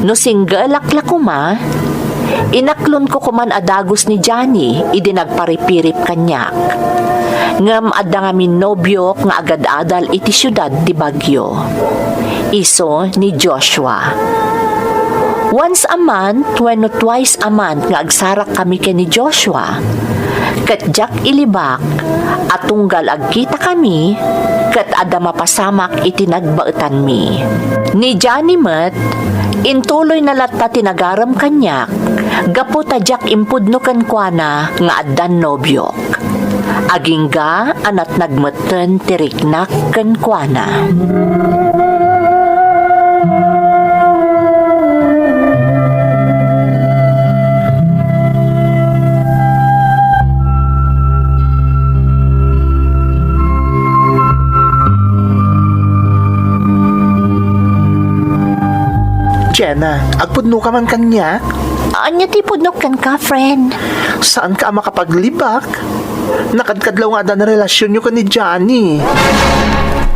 No singgelak la koma, inaklonko koman a dagus ni Johnny idi nagparipirip kaniak. Ngem adda ngamin nobiok nga agad-adal iti siudad ti Baguio. Isu ni Joshua. Once a month wenno twice a month nga agsarak kami ken ni Joshua. Ket diak ilibak a tunggal agkita kami ket adda mapasamak iti nagbaetanmi. Ni Johnny met, intuloy na latta ti nagarem kaniak gapu ta diak impudno kenkuana nga addan nobiok. Agingga a natnag metten ti riknak kenkuana. Jenna, agpudno ka man kaniak? Ania ti pudnok kenka, friend? Saan ka a makapaglibak? Nakadkadlaw nga addan relasionyo ken ni Johnny.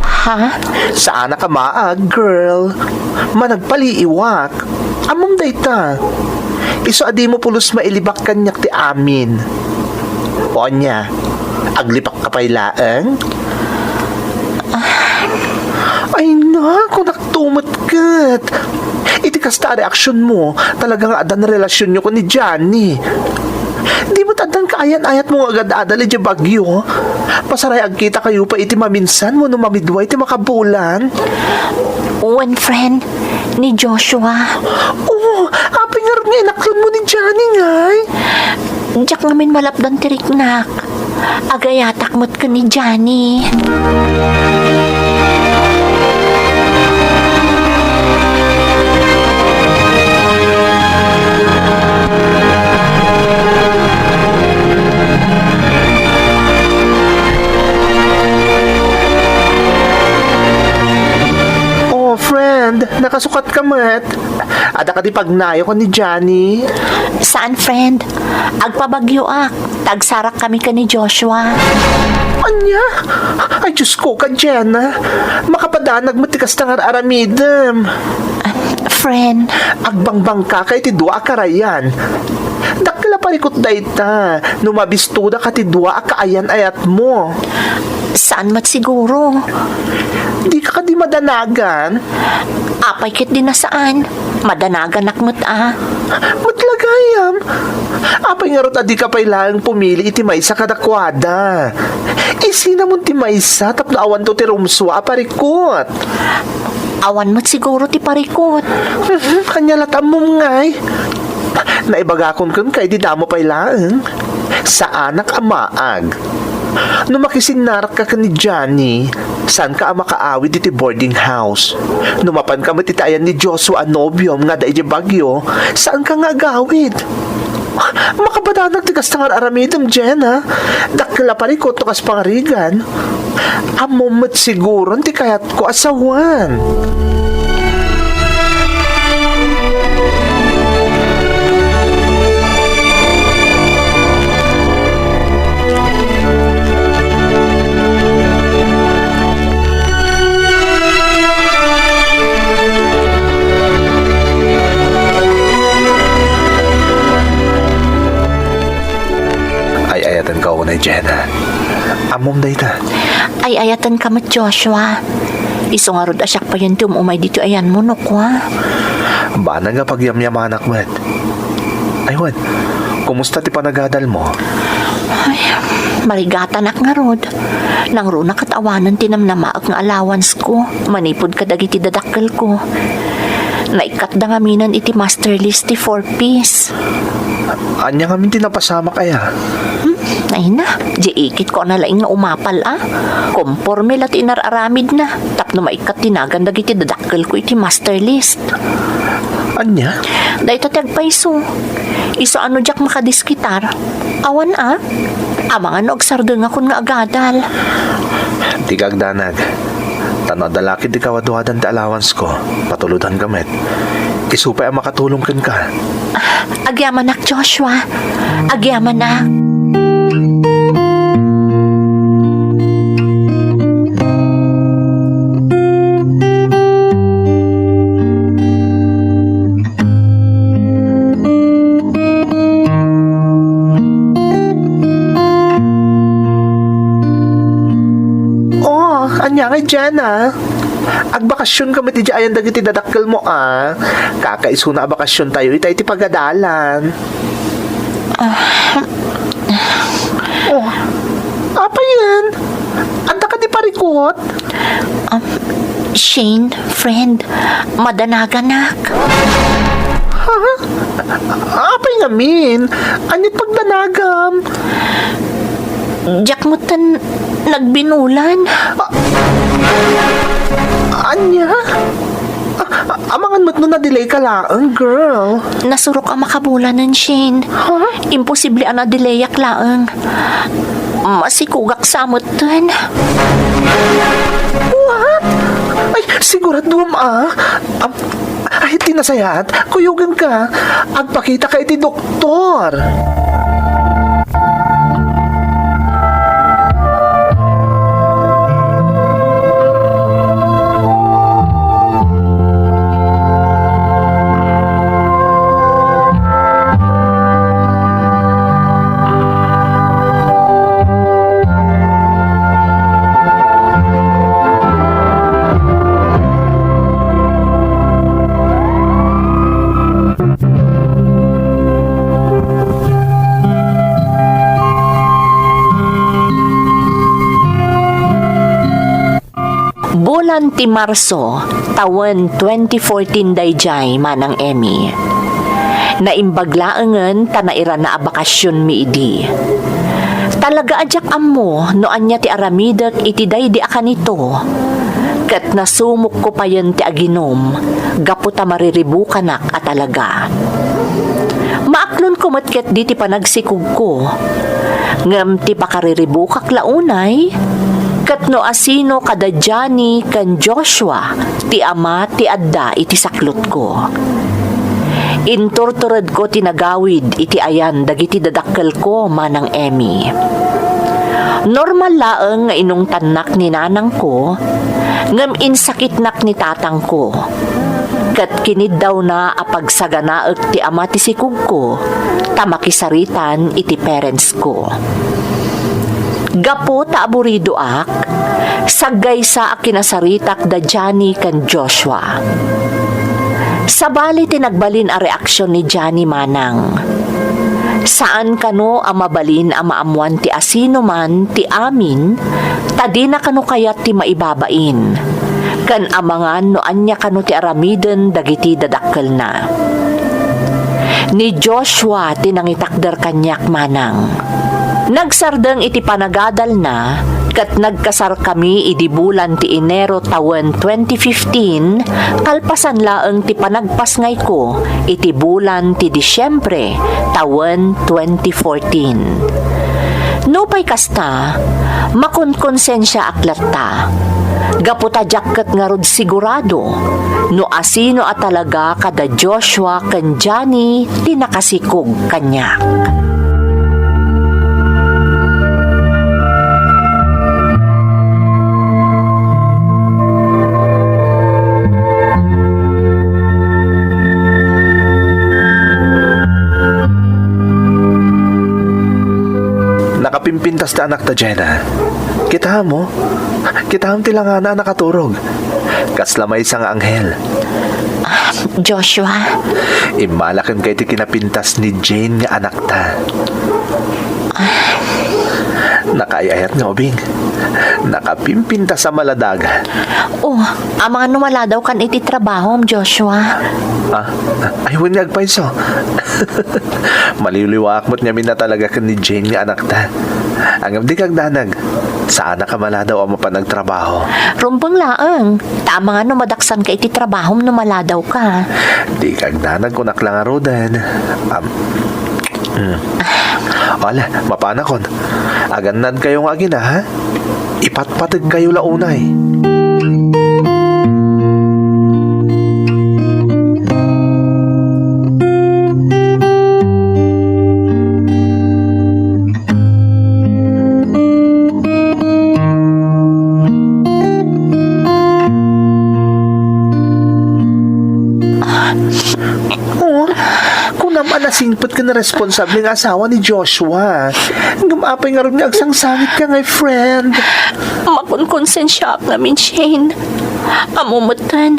Ha? Saanak a maag, girl. Managpaliiwak. Ammom dayta. Isu a dimo pulos mailibak kaniak ti amin. O ania, aglibak ka pay laeng? Ay, naku, naktumet ket. Iti kasta a reaksionmo, talaga nga addan relasionyo ken ni Johnny. Di met addan kaayan-ayatmo nga agad-adal idiay Baguio? Pasaray agkitakayo pay iti maminsan wenno mamidua iti makabulan? Wen, friend, ni Joshua. Oh, apay ngarud nga inaklonmo ni Johnny, ngay? Diak ngamin malapdan ti riknak. Agayatak met ken ni Johnny. Oh, friend, nakasukat ka met. Adda kadi pagnayo ken ni Johnny? Saan, friend. Agpabagyoak. Tagsarak kami ken ni Joshua. Ania? Ay, Diyos ko, ka Jenna. Makapadanag met ti kasta nga ar-aramidem. Ah, friend. Agbangbangkaka iti dua a karayan. Dakkel a parikut dayta no mabistudaka ti dua a kaayan-ayatmo. Saan met siguro? Dika kadi madanagan? Apay ket di nasaan? Madanaganak met a. Met la gayam. Apay ngarud a dika pay laeng pumili iti maysa kadakuada? Isinamon ti maysa tapno awanto ti rumsua a parikut. Awan met siguro ti parikut. Mhm, ania la ti ammom ngay? Naibagakon kenka idi damo pay laeng. Saanak a maag. No makisinnarakka ken ni Johnny, saanka a makaawid iti boarding house. No mapanka met iti ayan ni Joshua a nobiom nga adda idiay Baguio, saanka nga agawid. Makabadanag ti kasta nga ar-aramidem, Jenna. Dakkel a parikut no kas pangarigan. Ammom met siguron ti kayatko a sawen. Ay-ayatenka unay, Jenna. Ammom dayta. Ay-ayatenka met, Joshua. Isu ngarud a siak payen ti um-umay ditoy ayanmo, no kua? Banag a pagyamyamanak met. Ay wen, kumusta ti panagadalmo? Ay, marigatanak ngarud. Nangruna ket awanen ti namnamaek nga allowance ko manipud kadagiti dadakkelko. Naikkatda ngaminen iti master list ti four Ps. Ania ngamin ti napasamak aya? Hmm, ay na, di ikit ko na laing nga umapal, a. Komporme la ti inar-aramidna, tapno maikkat ti nagan dagiti dadakkelko iti master list. Ania? Dayta ti agpayso. Isu a no diak makadiskitar. Awan a. Amangan no agsardengakon nga agadal. Dika agdanag. Ta no adda la ketdi kawadwadan ti allowanceko, patulodka met. Isu pay a makatulong kenka. Agyamanak, Joshua. Agyamanak. Oh, ania ngay, Jenna? Agbakasionka met idiay ayan dagiti dadakkelmo, a. Kakaisuna a bakasiontayo ita iti pagadalan. Ah. Oh, apay yan? Adda kadi parikut? Um, Shane, friend, madanaganak. Ha? Apay ngamin? Ania't pagdanagam? Diak metten nagbinulan. A-, ania? A-, a-, amangan met no na-delay ka laeng, girl. Nasurok a makabulanen, Shane. Ha? Imposible a na-delayak laeng. Masikugak sa metten. What? Ay, siguraduam, a. Am, ay, ti nasayaat, kuyogenka. Agpakitaka iti doktor. Bulan ti Marso, tawen twenty fourteen daydiay, Manang Emmy. Naimbag laengen ta nairana a bakasionmi idi. Talaga a diak ammo no ania ti aramidek iti daydi a kanito, ket nasumokko payen ti aginum gapu ta mariribukanak a talaga. Maaklonko met ketdi ti panagsikogko, ngem ti pakariribukak la unay, ket no asino kada Johnny ken Joshua ti ama ti adda iti saklotko. Inturturedko ti nagawid iti ayan dagiti dadakkelko, Manang Emmy. Normal laeng nga inungtannak ni nanangko, ngem insakitnak ni tatangko. Ket kiniddawna a pagsaganaek ti ama ti sikogko, ta makisaritan iti parentsko. Gapu ta aburidoak, saggaysa a kinasaritak da Johnny ken Joshua. Sabali ti nagbalin a reaksion ni Johnny, Manang. Saan kano a mabalin a maammuan ti asinoman ti amin, ta dina kano kayat ti maibabain, ken amangan no ania kano ti aramiden dagiti dadakkelna. Ni Joshua ti nangitakder kaniak, Manang. Nagsardeng iti panagadalna, ket nagkasarkami idi bulan ti Enero tawen twenty fifteen, kalpasan laeng ti panagpasngayko iti bulan ti Disiembre tawen twenty fourteen. Nupay kasta, makonkonsensiaak latta, gapu ta diak ket ngarud sigurado no asino a talaga kada Joshua ken Johnny ti nakasikog kaniak. Nakapimpintas ti anakta, Jenna. Kitaem, o. Kitaem ti langana a nakaturog. Kasla maysa nga anghel. Ah, Joshua. Immala kenka iti kinapintas ni Jane nga anakta. Nakaay-ayat nga ubing. Nakapimpintas a maladagan. Oh, amangan no maladawkan iti trabahom, Joshua. Ah, ay, wen nga agpayso. Maliwliwaak met ngamin a talaga ken ni Jane nga anakta. Ngem dika agdanag. Saanak a maladaw a mapan agtrabaho. Rumbeng laeng. Ta amangan no madaksanka iti trabahom no maladawka. Dika agdanag, kunak la ngaruden. Am, hmm. Ala, mapanakon. Agannadkayo nga agina, ha? Ipatpategkayo la unay. Oh, kunam a nasingpet ken responsable nga asawa ni Joshua. Ngem apay ngarud nga agsangsangitka, my friend? Makonkonsensiaak ngamin, Shane. Ammo metten,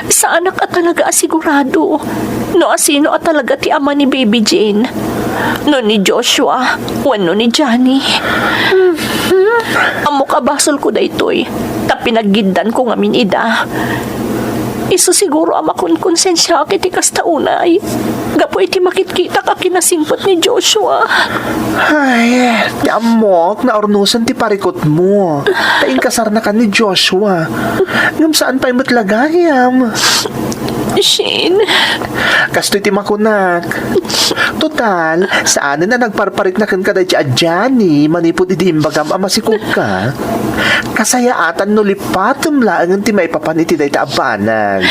saanak a talaga a sigurado no asino a talaga ti ama ni Baby Jane. No ni Joshua, wenno ni Johnny. Ammok a basolko daytoy, ta pinaggiddanko ngamin ida. Isu siguro a makonkonsensiaak iti kasta unay, gapu iti makitkitak a kinasingpet ni Joshua. Ay, ti ammok, naurnosen ti parikutmo. Ta inkasarnakan ni Joshua. Ngem saan pay met la gayam. Shane. Kastoy ti makunak. Total, saanen a nagparparikna kenka daydi a Johnny manipud idi imbagam a masikogka. Kasayaatan no lipatem laengen ti maipapan iti dayta a banag.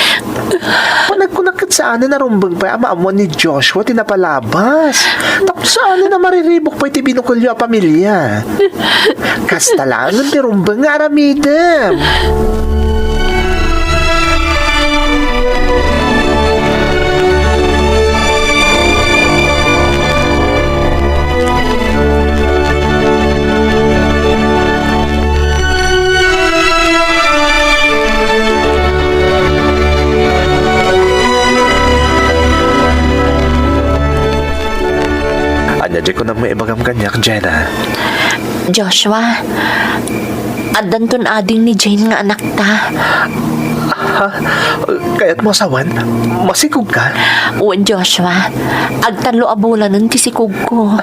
Panagkunak ket saanen a rumbeng pay a maammoan ni Joshua ti napalabas. Tapno saanen a mariribuk pay ti binukelyo a pamilia. Kasta laengen ti rumbeng nga aramidem. Ania diay kunam nga ibagam kaniak, Jenna? Joshua, addanton ading ni Jane nga anakta. Ha? Kayatmo a sawen? Masikogka? Wen, Joshua. Agtallo a bulanen ti sikogko.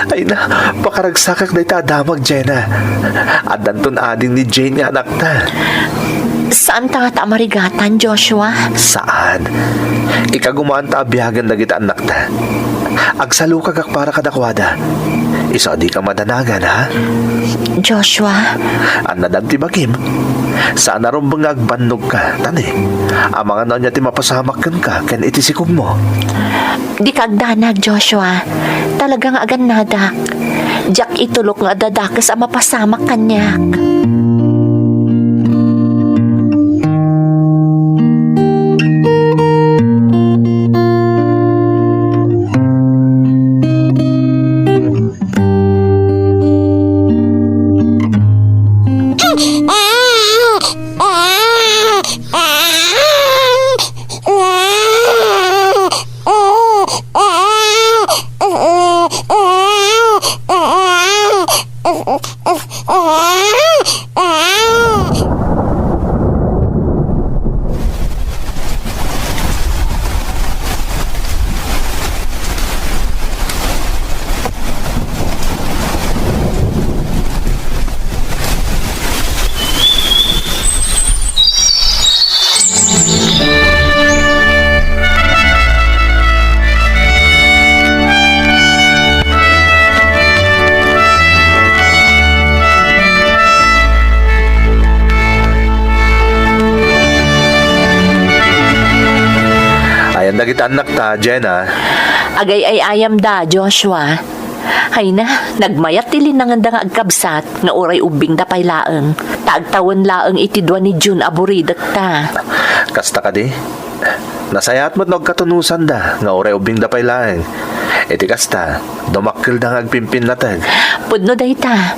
Ay na, pakaragsakak dayta a damag, Jenna. Addanton ading ni Jane nga anakta. Saanta ngata a marigatan, Joshua? Saan. Ikagumaanta a biagen dagiti annakta. Agsalukagak para kadakuada. Isu a dika madanagan, ha? Joshua. Annadan ti bakim. Saan a rumbeng nga agbannogka, tani. Amangan no ania ti mapasamak kenka ken iti sikogmo. Dika agdanag, Joshua. Talaga nga agannadak. Diak itulok nga adda dakes a mapasamak kaniak. Ayan dagiti annakta, Jenna. Agay-ay-ayamda, Joshua. Ay na, nagmayat ti linangenda nga agkabsat nga uray ubbingda pay laeng, ta agtawen laeng iti dua ni June a buridekta. Kasta kadi? Nasayaat met no agkatunusanda nga uray ubbingda pay laeng. Iti kasta, dumakkelda nga agpimpinnateg. Pudno dayta.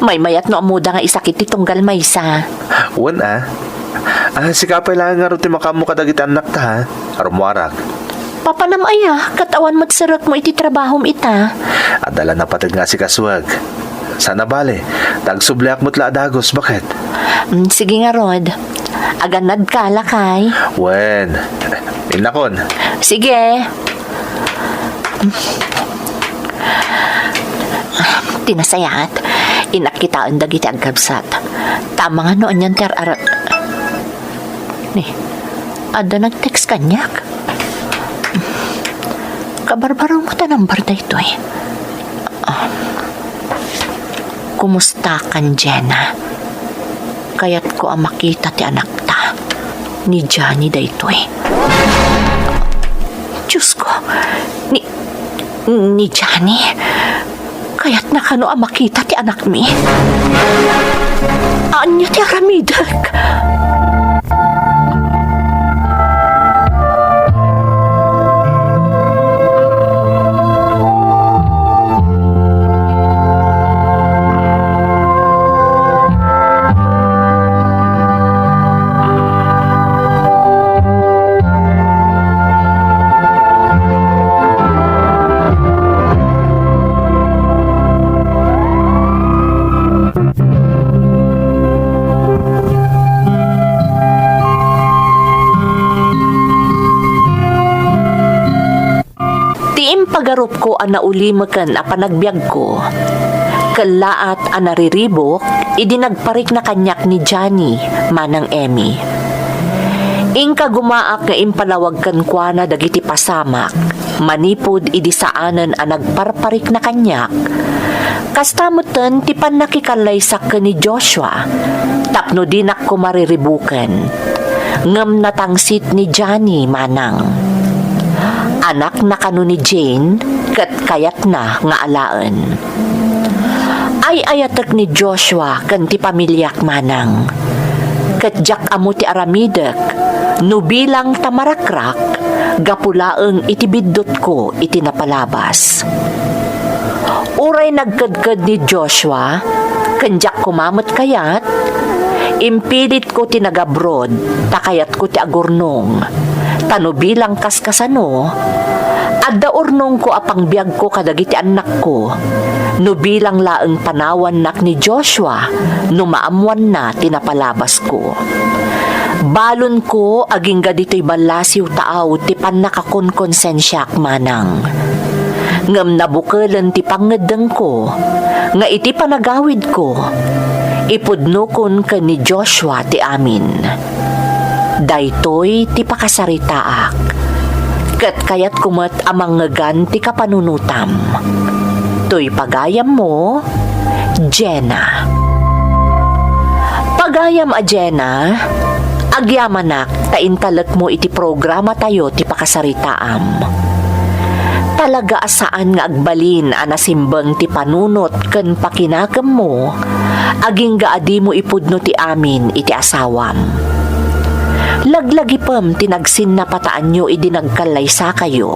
Maymayat no ammoda nga isakit ti tunggal maysa. Wen a, Ah, sika pay laeng ngarud ti makaammo kadagiti annakta, ha? Rummuarak. Papanam aya, ket awan met serekmo iti trabahom ita. Adda la napated nga asikasuek. Saan a bale, ta agsubliak met la a dagus, baket? Mm, sige ngarud. Agannadka, lakay. Wen. Innakon. Sige. Ti nasayaat, innak kitaen dagiti agkabsat. Tama nga no anian ti ar-, ar-, ni, adda nag-text kaniak. Kabarbarem met a number daytoy. Ah. Kumustakan, Jenna? Kayatko a makita ti anakta. Ni Johnny daytoy. Diyos ko, ni, ni Johnny? Kayatna kano a makita ti anakmi? Ania ti aramidek? Ti impagarupko a naulimeken a panagbiagko, kellaat a nariribuk idi nagparikna kaniak ni Johnny, Manang Emmy. Inkagumaak nga impalawag kenkuana dagiti pasamak manipud idi saanen a nagparparikna kaniak. Kasta metten ti pannakikallaysak ken ni Joshua tapno dinak koma riribuken. Ngem natangsit ni Johnny, Manang. Anakna kano ni Jane ket kayatna nga alaen. Ay-ayatek ni Joshua ken ti pamiliak, Manang. Ket diak ammo ti aramidek no bilang ta marakrak gapu laeng iti biddutko iti napalabas. Uray nagkedked ni Joshua, ken diak koma met kayat, impilitko ti nagabroad ta kayatko ti agurnong. Ta no bilang kaskasano, adda urnongko a pangbiagko kadagiti annakko, no bilang laeng panawannak ni Joshua no maammoanna ti napalabasko. Balonko agingga ditoy ballasiw taaw ti pannakakonkonsensiak, Manang. Ngem nabukelen ti pangngeddengko nga iti panagawidko, ipudnokon ken ni Joshua ti amin. Daytoy ti pakasaritaak, ket kayatko met a mangngegan ti kapanunotam. Toy pagayammo, Jenna. Pagayam a Jenna, agyamanak ta intalekmo iti programatayo ti pakasaritaam. Talaga a saan nga agbalin a nasimbeng ti panunot ken pakinakemmo, agingga a dimo ipudno ti amin iti asawam. Laglagipem ti nagsinnapataanyo idi nagkallaysakayo.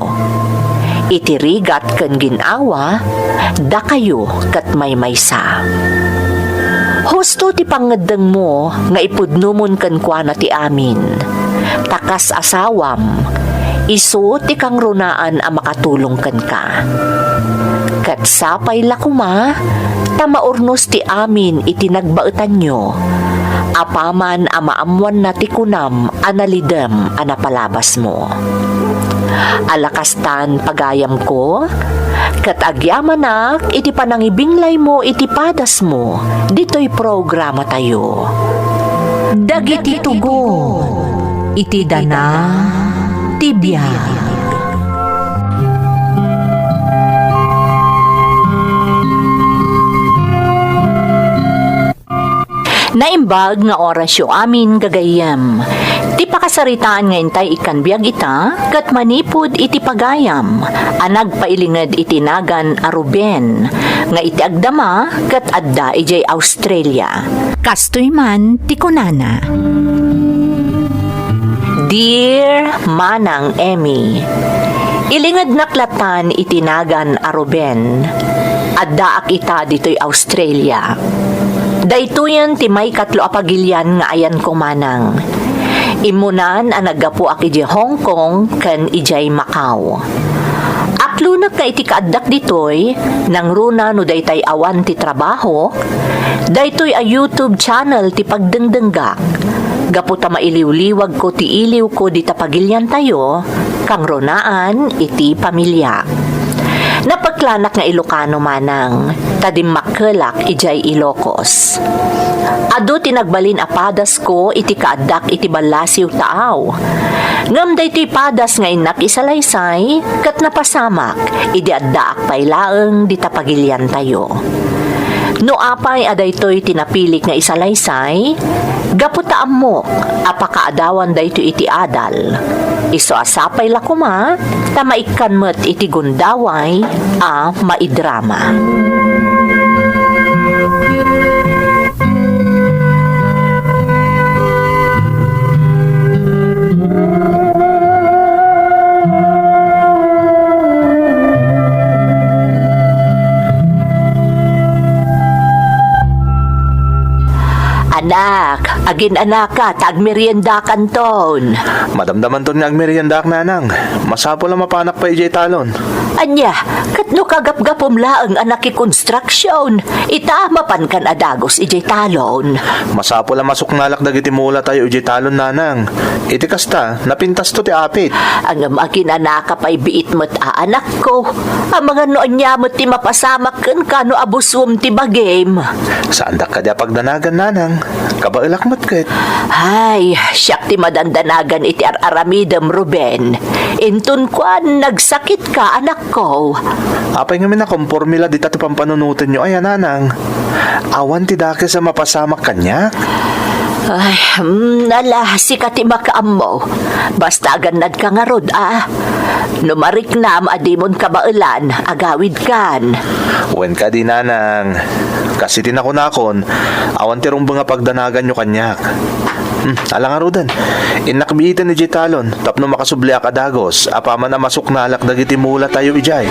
Iti rigat ken gin-awa, dakayo ket maymaysa. Husto ti pangngeddengmo nga ipudnomon kenkuana ti amin. Ta kas asawam, isu ti kangrunaan a makatulong kenka. Ket sapay la koma ta maurnos ti amin iti nagbaetanyo, apaman a maammoanna ti kunam a nalidem a napalabasmo. Ala kastan, pagayamko, ket agyamanak iti panangibinglaymo iti padasmo ditoy programatayo. Dagiti tugon iti dana ti biag. Naimbag nga orasyo amin, gagayyem. Ti pakasaritaan nga intay ikkan biag ita, ket manipud iti pagayam a nagpailinged iti nagan a Ruben, nga iti agdama ket adda idiay Australia. Kastoy man ti kunana. Dear Manang Emmy, ilingednak latan iti nagan a Ruben. Addaak ita ditoy Australia. Daytoyen ti maikatlo a pagilian nga ayanko, manang. Immunan a naggapuak idiay Hong Kong ken idiay Macau. Aklonek nga iti kaaddak ditoy, nangruna no daytay awan ti trabaho, daytoy a YouTube channel ti pagdengdenggak. Gapu ta mailiwliwagko ti iliwko dita pagiliantayo, kangrunaan iti pamiliak. Napeklanak nga Ilocano, manang, ta dimmakkelak idiay Ilocos. Adu ti nagbalin a padasko iti kaaddak iti ballasiw taaw. Ngem daytoy padas nga innak isalaysay ket napasamak idi addaak pay laeng dita pagiliantayo. No apay a daytoy ti napilik nga isalaysay, gapu ta ammok a pakaadawan daytoy iti adal. Isu a sapay la koma ta maikkan met iti gundaway a maidrama. Anak, agin-anaka ta agmeriendakanton. Madamdamanton nga agmeriendaak, nanang. Masapul a mapanak pay idiay talon. Ania, ket no kagapgapum laeng a nakikonstruksyon, ita mapankan a dagus idiay talon. Masapul a masuknalak dagiti mulatayo idiay talon, nanang. Iti kasta, napintasto ti apit. Ngem agin-anaka pay biit met a anakko. Amangan no ania met ti mapasamak kenka no abusom ti bagim. Saandak kadi a pagdanagan, nanang. Kabaelak met ket. Ay, siak ti madandanagan iti ar-aramidem, Ruben. Inton kuan, nagsakitka, anakko. Apay ngamin a komporme la dita ti pampanunotenyo aya, nanang? Awan ti dakes a mapasamak kaniak? Ay, mm, ala, sika ti makaammo. Basta agannadka ngarud, a. No mariknam a dimon kabaelan, agawidkan. Wen kadi, nanang. Kas iti nakunakon, awan ti rumbeng a pagdanaganyo kaniak. Hmm, ala ngaruden. Innak biiten idiay talon tapno makasubliak a dagus apaman a masuknalak dagiti mulatayo idiay.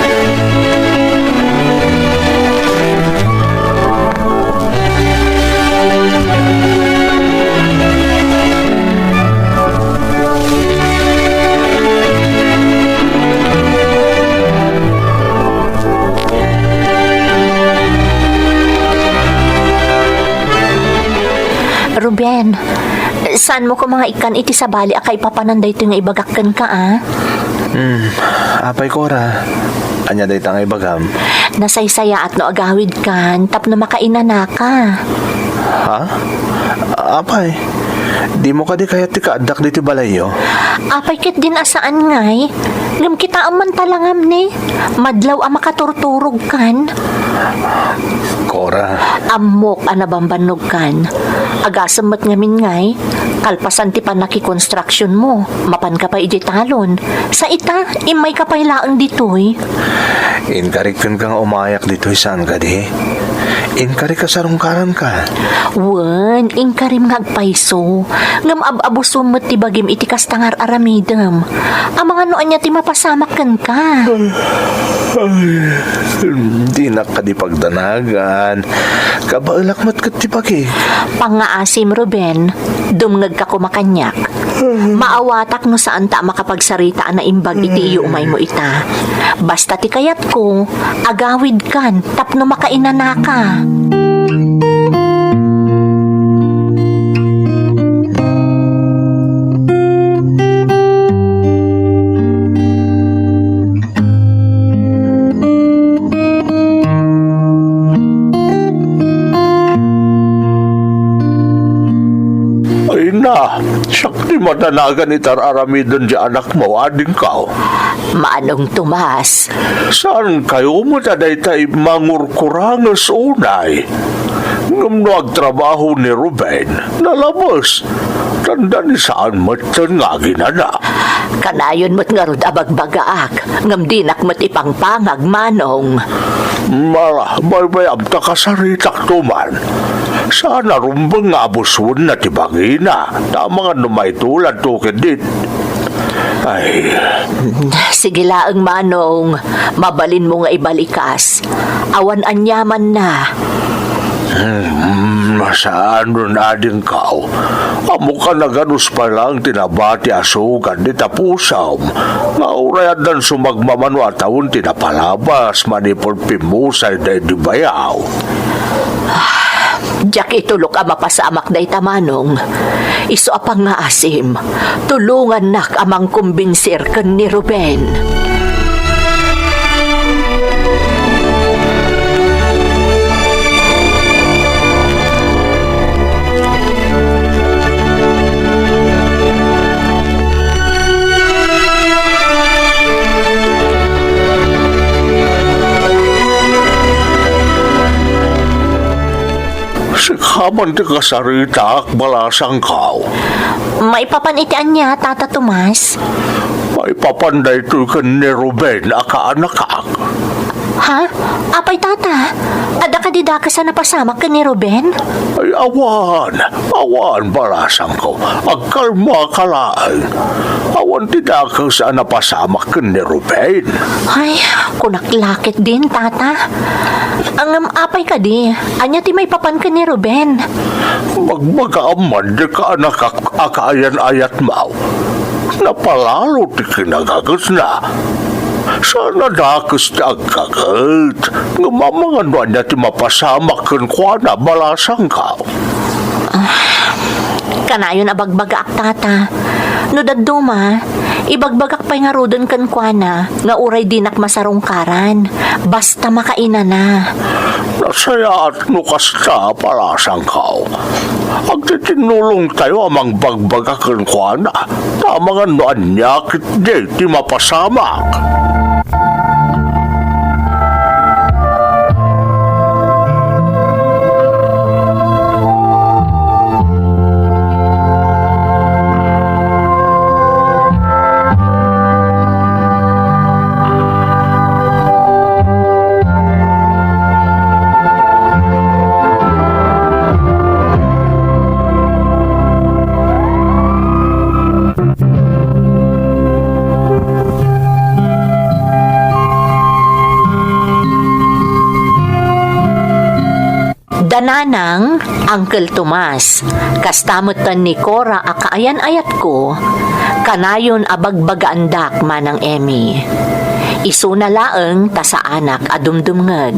Ruben, saanmo koma nga ikkan iti sabali a kaipapanan daytoy nga ibagak kenka, a? Hmm, apay, Cora, ania dayta nga ibagam? Nasaysayaat no agawidkan tapno makainanaka. Ha? Apay, dimo kadi kayat ti kaaddak ditoy balayyo? Apay ket din a saan ngay? Ngem kitaem man talangam ne. Madlaw a makaturturogkan. Cora. Ammok a nabambannogkan. Agasem met ngamin ngay, kalpasan ti pannakikonstruksionmo, mapanka pay idiay talon. Sa ita, immayka pay laeng ditoy. Inkarik kenka nga umayak ditoy, saan kadi? Inkarik a sarungkaranka. Wen, inkarim nga agpayso. Ngem ab-abusom met ti bagim iti kasta nga ar-aramidem. Amangan no ania ti mapasamak kenka. Ay, dinak kadi pagdanagan. Kabaelak met ket ti bagi. Pangngaasim, Ruben. Dumngegka koma kaniak. Maawatak no saanta a makapagsarita a naimbag iti iyo umaymo ita. Basta ti kayatko, agawidkan tapno makainanaka. Ay na, siak ti madanagan iti ar-aramiden ti anakmo, adingko. Manong Tomas. Saankayo met a dayta immangurkuranges unay? Ngem no agtrabaho ni Ruben, nalabes. Tanda ni saan metten nga aginana. Kanayon met ngarud a bagbagaak, ngem dinak met ipangpangag, Manong. Mara, baybayam ta kasaritakto man. Saan a rumbeng nga abusuenna ti bangina, ta amangan no maituladto ketdi. Ay. Sige laeng, Manong. Mabalinmo nga ibalikas. Awan aniamanna. Hmm, saanen, adingko. Ammoka, naganus pay laeng ti nabati a sugad dita pusam, nga uray addan sumagmamano a tawen ti napalabas manipud pimmusay daydi bayaw. Diak itulok a mapasamak dayta, Manong. Isu a pangngaasim, tulongannak a mangkombinsir ken ni Ruben. Sika man ti kasaritak, balasangko. Maipapan iti ania, Tata Tomas? Maipapan daytoy ken ni Ruben a kaanakak. Ha? Apay, Tata? Adda kadi dakes a napasamak ken ni Ruben? Ay, awan. Awan, balasangko. Agkalmaka laeng. Awan ti dakes a napasamak ken ni Ruben. Ay, kunak la ketdin, Tata. Ngem apay kadi? Ania ti maipapan ken ni Ruben? Bagbagaam man dika, anakak, a kaayan-ayatmo. Napalalo ti kinagagetna. Saan a dakes ti agkaget, ngem amangan no ania ti mapasamak kenkuana, balasangko. Ah, kanayon a bagbagaak, Tata. No dadduma, ibagbagak pay ngaruden kenkuana nga uray dinak masarungkaran, basta makainana. Nasayaat no kasta, balasangko. Agtitinnulongtayo a mangbagbaga kenkuana, ta amangan no ania ketdi ti mapasamak. Da Nanang, Uncle Tomas, kasta metten ni Cora a kaayan-ayatko, kanayon a bagbagaandak, Manang Emmy. Isuna laeng ta saanak a dumdumngeg.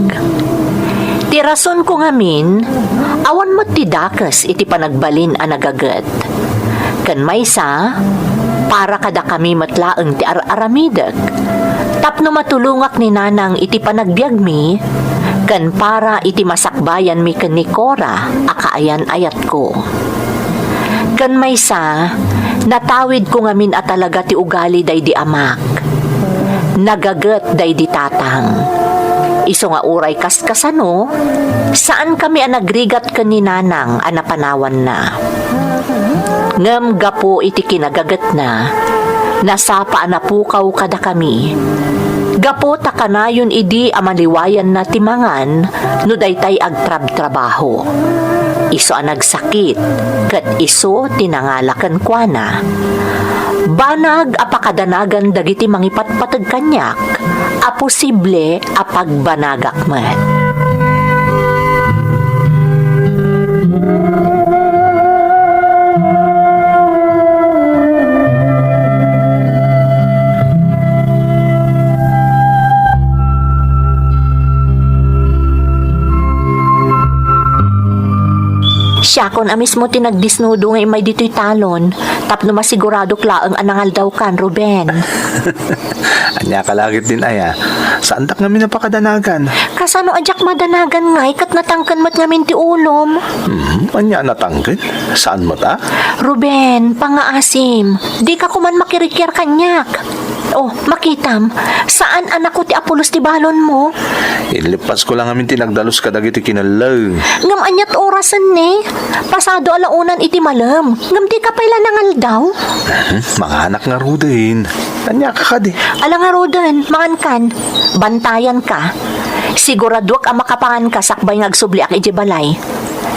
Ti rasonko ngamin, awan met ti dakes iti panagbalin a nagaget. Ken maysa, para kadakami met laeng ti ar-aramidek, tapno matulongak ni Nanang iti panagbiagmi, ken para iti masakbayanmi ken ni Cora a kaayan-ayatko. Ken maysa, natawidko ngamin a talaga ti ugali daydi amak. Nagaget daydi tatang. Isu nga uray kaskasano, saankami a nagrigat ken ni Nanang a napanawanna. Ngem gapu iti kinagagetna, nasapa a napukaw kadakami. Gapu ta kanayon idi a maliwayanna ti mangan no daytay agtrabtrabaho. Isu a nagsakit, ket isu ti nangala kenkuana. Banag a pakadanagan dagiti mangipatpateg kaniak a posible a pagbanagak met. Siakon a mismo ti nagdisnudo nga immay ditoy talon, tapno masiguradok laeng a nangaldawkan, Ruben. Ania ka la ketdin aya? Saandak ngamin a pakadanagan. Kasano a diak madanagan ngay ket natangken met ngamin ti ulom? Hmm, ania a natangken? Saan met a? Ruben, pangngaasim, dika koman makirikiar kaniak. Oh, makitam, saan a naku ti apulos ti balonmo? Inlippasko la ngamin ti nagdalus kadagiti kinelleng. Ngem aniat orasen ne? Pasado a la unan iti malem, ngem dika pay la nangaldaw? Mhm, manganak ngaruden. Ania ka kadi? Ala ngaruden, mangankan. Bantayanka. Siguraduak a makapanganka sakbay nga agsubliak idiay balay.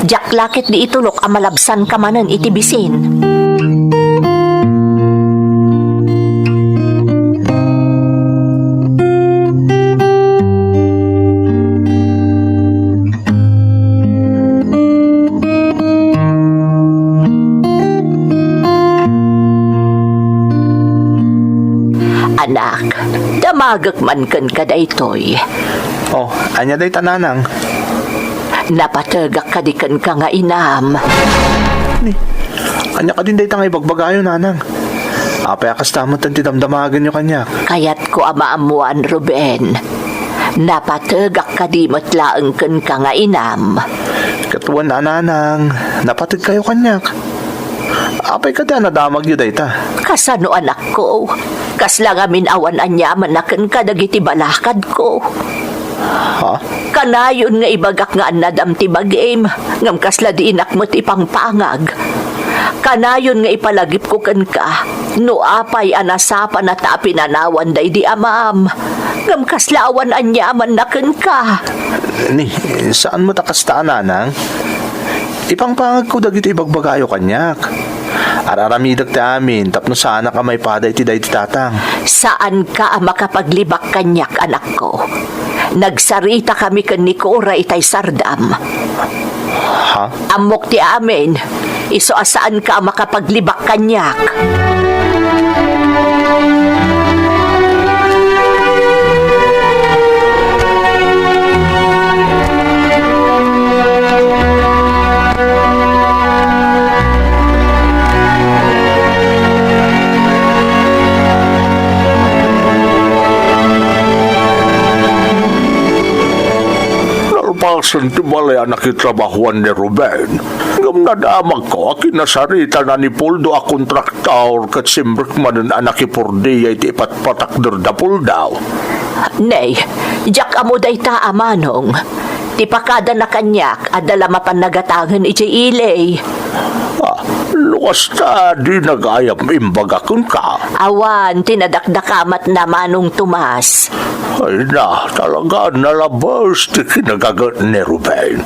Diak la ketdi itulok a malabsanka manen iti bisin. Pagek man kenka daytoy. Oh, ania dayta, nanang? Napategak kadi kenka nga inam. Ni, ania kadin dayta nga ibagbagayo, nanang? Apay a kasta met ti damdamagenyo kaniak? Kayatko a maammuan, Ruben. Napategak kadi met laeng kenka nga inam? Ket wen a, nanang, napateg kayo kaniak. Apay kadi a nadamagyo dayta? Kasano, anakko? Kasla ngamin awan aniamanna kenka dagiti balakadko. Ha? Kanayon nga ibagak nga annadam ti bagim, ngem kasla dinak met ipangpangag. Kanayon nga ipalagipko kenka no apay a nasapanna ta a pinanawan daydi amam, ngem kasla awan aniamanna kenka. Ni, saan met a kasta, nanang? Ipangpangagko dagiti ibagbagayo kaniak. Ar-aramidek ti amin tapno saanak a maipada iti daydi tatang. Saanka a makapaglibak kaniak, anakko. Nagsaritakami ken ni Cora itay sardam. Ha? Ammok ti amin. Isu a saanka a makapaglibak kaniak. Nalpasen ti balay a nakitrabahoan ni Ruben, ngem nadamagko a kinasaritana ni Poldo a kontraktor ket simrek manen a nakipurdiya iti ipatpatakder da Poldo. Nay, diak ammo dayta a manong. Ti pakadana kaniak, adda la mapan nagatangen idiay ili. Ah, no kasta, dina gayam imbaga kenka. Awan ti nadakdakamatna, Manong Tomas. Ay na, talaga nalabes ti kinagaget ni Ruben.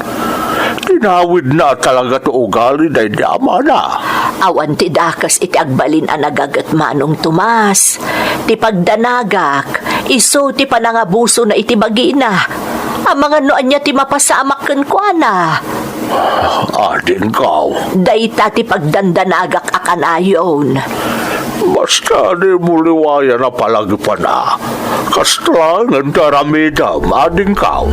Tinawidna talaga ti ugali daydi amana. Awan ti dakes iti agbalin a nagaget, Manong Tomas. Ti pagdanagak, isu ti panangabusona iti bagina. Amangan no ania ti mapasamak kenkuana. Adingkaw. Dayta ti pagdandanagak a kanayon. Basta dimo liwayan a palagipanna. Kasta laengen ti aramidem, adingkaw.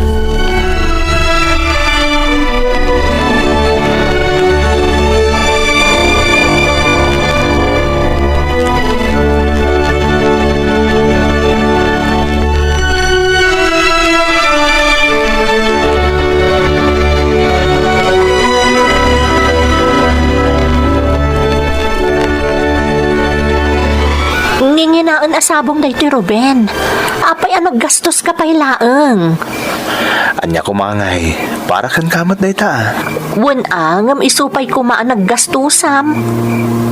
Nginginaen a sabong daytoy, Ruben. Apay a naggastoska pay laeng? Ania koma ngay, para kenka met dayta. Wen a, ngem isu pay koma a naggastusam.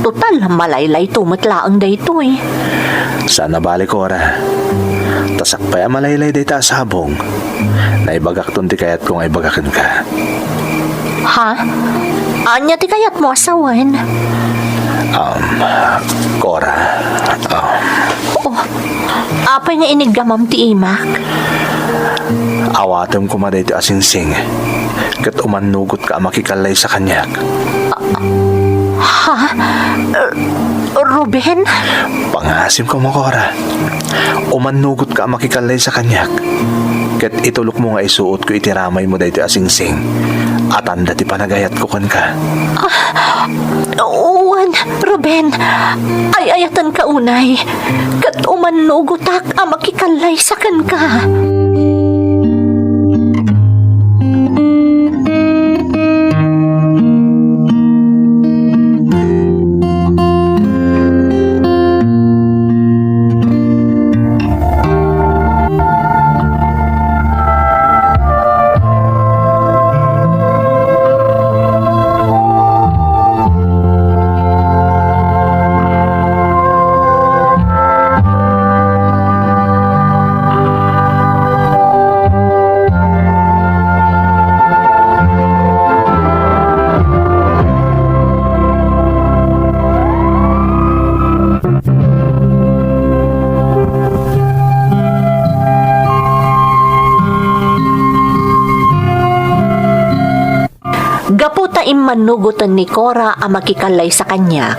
Total, malaylayto met laeng daytoy. Saan a bale, Cora. Ta siak pay a malaylay dayta a sabong. Naibagakton ti kayatko nga ibaga kenka. Ha? Ania ti kayatmo a sawen? Um, Cora, um, Oh, apay nga iniggamam ti imak? Awatem koma daytoy a singsing, ket umannugotka a makikallaysa kaniak. Ha? Ruben? Pangaasim koma, Cora. Umannugotka a makikallaysa kaniak, ket itulokmo nga isuotko iti ramaymo daytoy a singsing a tanda ti panagayatko kenka. Ah, wen, Ruben, ay-ayatenka unay, ket umannugotak a makikallaysa kenka. Gapu ta immannugoten ni Cora a makikallaysa kaniak,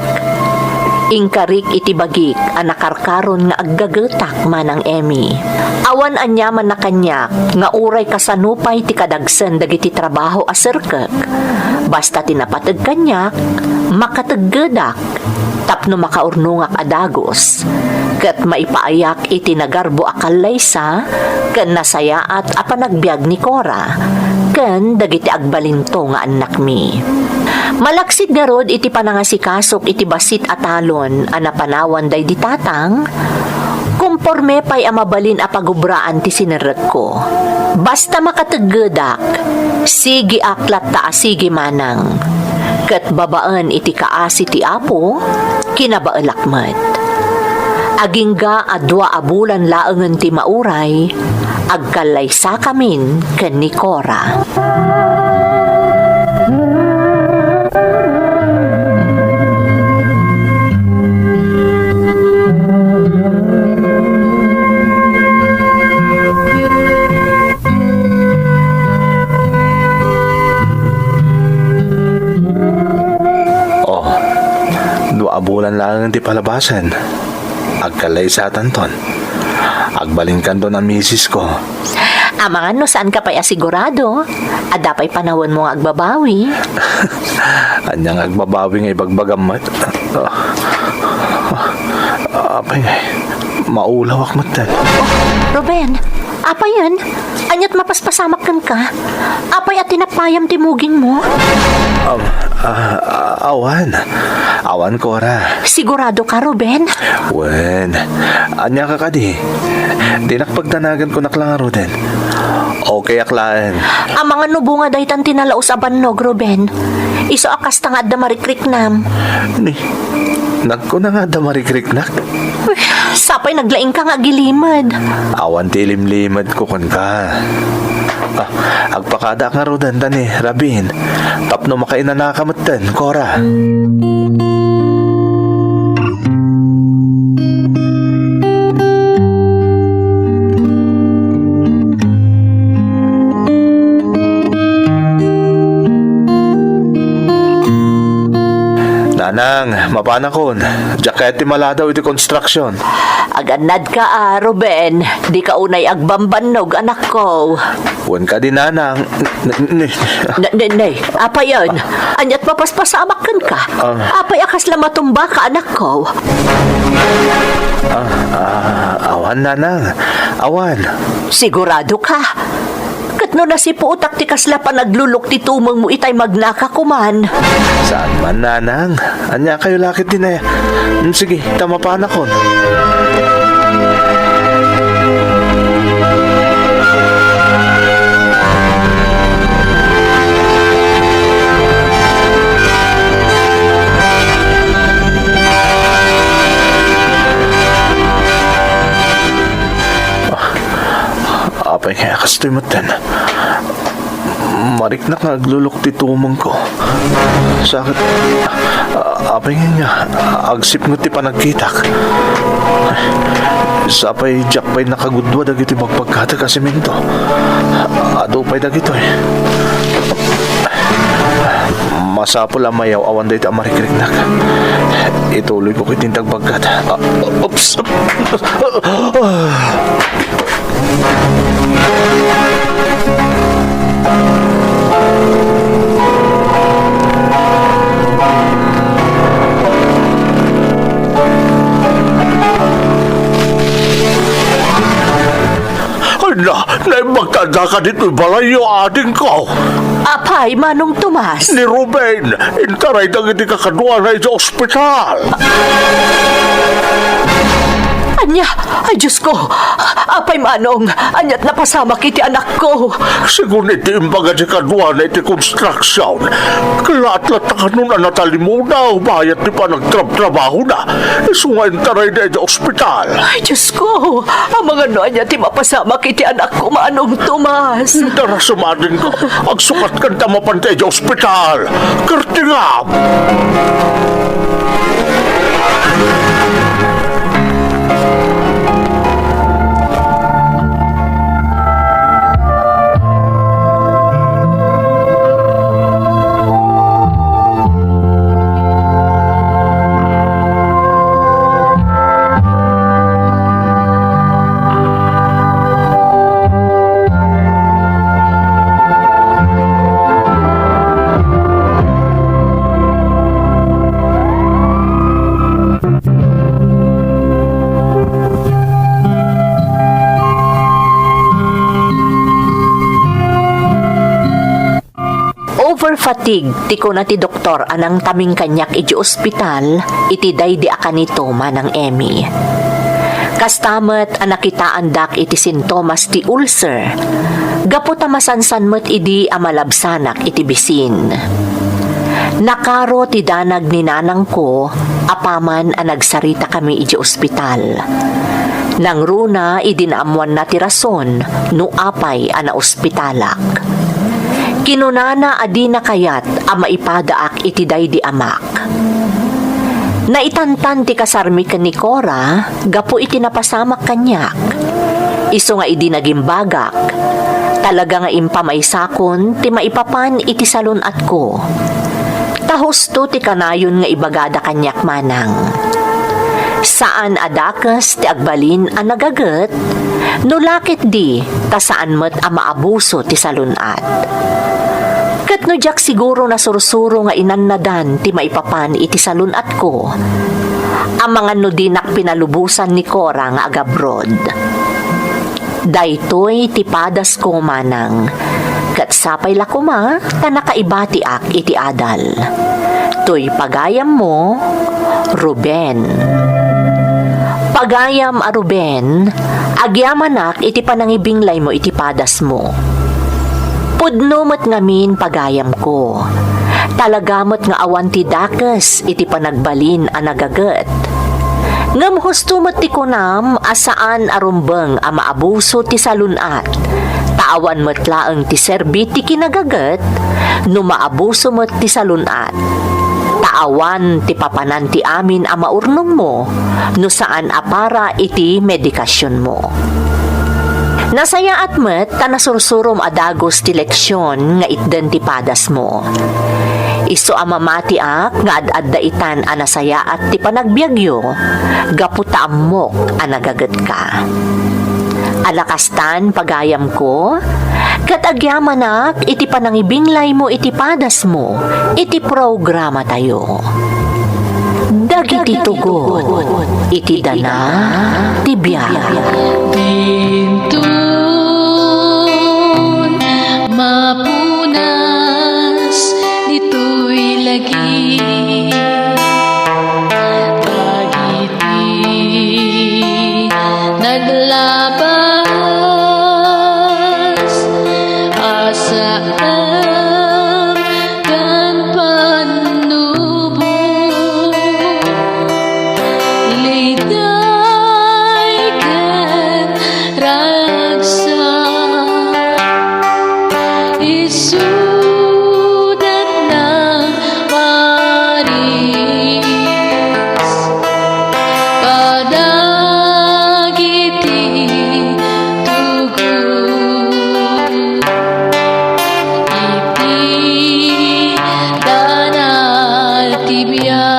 Inkarik iti bagik a nakarkaron nga aggagetak, Manang Emmy. Awan aniamanna kaniak nga uray kasano pay ti kadagsen dagiti trabaho a serkek. Basta ti napateg kaniak, makateggedak tapno makaurnongak a dagus, ket maipaayak iti nagarbo a kallaysa ken nasayaat a panagbiag ni Cora ken dagiti agbalinto nga annakmi. Malaksid ngarud iti panangasikasok iti bassit a talon a napanawan daydi tatang, komporme pay a mabalin a pagubraan ti sinerrekko. Basta makateggedak, sigiak latta a sige manang. Ket babaen iti kaasi ti Apo, kinabaelak met. Agingga a dua a bulan laengen ti mauray, agkallaysakamin ken ni Cora. Oh, dua a bulan laeng ti palabasen. Agkallaysatanton. Agbalinkanton a misisko. Amangan no saanka pay a sigurado, adda pay panawenmo nga agbabawi. Ania nga agbabawi nga ibagbagam met? Apay, maulawak metten. Oh, Ruben, apayen? Ania't mapaspasamak kenka? Apay a tinapayam ti mugingmo? Um, ah, ah, awan. Awan, Cora. Sigurado ka, Ruben? Wen. Ania ka kadi? Dinak pagdanagan, kunak la ngaruden. Okay ak laeng. Amangan no bunga daytan ti nalaus a bannog, Ruben. Isu a kasta nga adda marikriknam. Ni, nagkuna nga adda marikriknak? Uy, sapay naglaingka nga agilimed. Awan ti ilimlimedko kenka. Ah, agpakadaak ngaruden ta ni Rabin tapno makainanaka metten, Cora. Nanang, mapanakon. Diak kayat ti maladaw iti construction. Agannadka a, Ruben. Dika unay agbambannog, anakko. Wen kadi, Nanang. N-, n-, n-, Na-, ne-, ne, apayen? Ania't mapaspasamak kenka? Ah. Apay a kasla matumbaka, anakko? Ah, ah, awan, Nanang. Awan. Sigurado ka? Ket no nasiputak ti kasla panaglulok ti tumengmo itay magnaka koman. Saan man, Nanang. Ania kayo lakit din eh. Mm, sige, ta mapanakon. Apay nga, kastoy metten. Mariknak nga aglulok ti tumengko. Sakit. A-, apay nga nga, agsipnget ti panagkitak. Sapay diak pay nakagudua dagiti bagbagkatek a semento. Adu pay dagitoy. Masapul a mayaw-awan dayta a marikriknak. Ituloyko iti indagbagkat. Ah, oops. Ay na, naimbag ta addaka ditoy balayyo, adingko. Apay, Manong Tomas? Ni Ruben, intaray dagiti kakaduana idiay ospital. Ania? Ay, Diosko! Apay, Manong, ania't napasamak iti anakko? Sigun iti imbaga ti kaduana iti construction, kalaat latta kanon a natalimunaw bayat ti panagtrabtrabahona. Isu nga intarayda idiay ospital. Ay, Diosko! Amangan no ania ti mapasamak iti anakko, Manong Tomas? Dara sumadin ko. Agsukatkan ta mapan ta idiay ospital. Kertingam! Super fatigue ti kuna ti doktor a nangtaming kaniak idiay ospital iti daydi a kanito, Manang Emmy. Kasta met a nakitaandak iti sintomas ti ulcer, gapu ta masansan met idi a malabsanak iti bisin. Nakaro ti danag ni nanangko apaman a nagsaritakami idiay ospital. Nangruna idi naammoanna ti rason no apay a naospitalak. Kinunana a dina kayat a maipadaak iti daydi amak. Naitantan ti kasarmi ken ni Cora gapu iti napasamak kaniak. Isu nga idi nagimbagak, talaga nga impamaysakon ti maipapan iti salun-atko. Ta husto ti kanayon nga ibagada kaniak, Manang. Saan a dakes ti agbalin a nagaget, no la ketdi ta saan met a maabuso ti salun-at. Ket no diak siguro nasursuro nga inannadan ti maipapan iti salun-atko, amangan no dinak pinalubosan ni Cora nga agabroad. Daytoy ti padasko, Manang, ket sapay la koma ta nakaibatiak iti adal. Toy pagayammo, Ruben. Pagayam a Ruben, agyamanak iti panangibinglaymo iti padasmo. Pudno met ngamin, pagayamko. Talaga met nga awan ti dakes iti panagbalin a nagaget. Ngem husto met ti kunam a saan a rumbeng a maabuso ti salun-at, ta awan met laeng ti serbi ti kinagaget no maabuso met ti salun-at. Ta awan ti papanan ti amin a maurnongmo no saan a para iti medikasionmo. Nasayaat met ta nasursurom a dagus ti leksion nga itden ti padasmo. Isu a mamatiak nga ad-adda itan a nasayaat ti panagbiagyo gapu ta ammok a nagagetka. Alakastan, pagayamko, ket agyamanak iti panangibinglaymo iti padasmo iti programatayo. Dagiti tugot iti dana ti biag. Dinton mapunas ditoy lagi, dagiti naglabas a saan ken pannubo. Liday ken ragsak, isudat nang paris kadagiti tugot iti dana ti biag.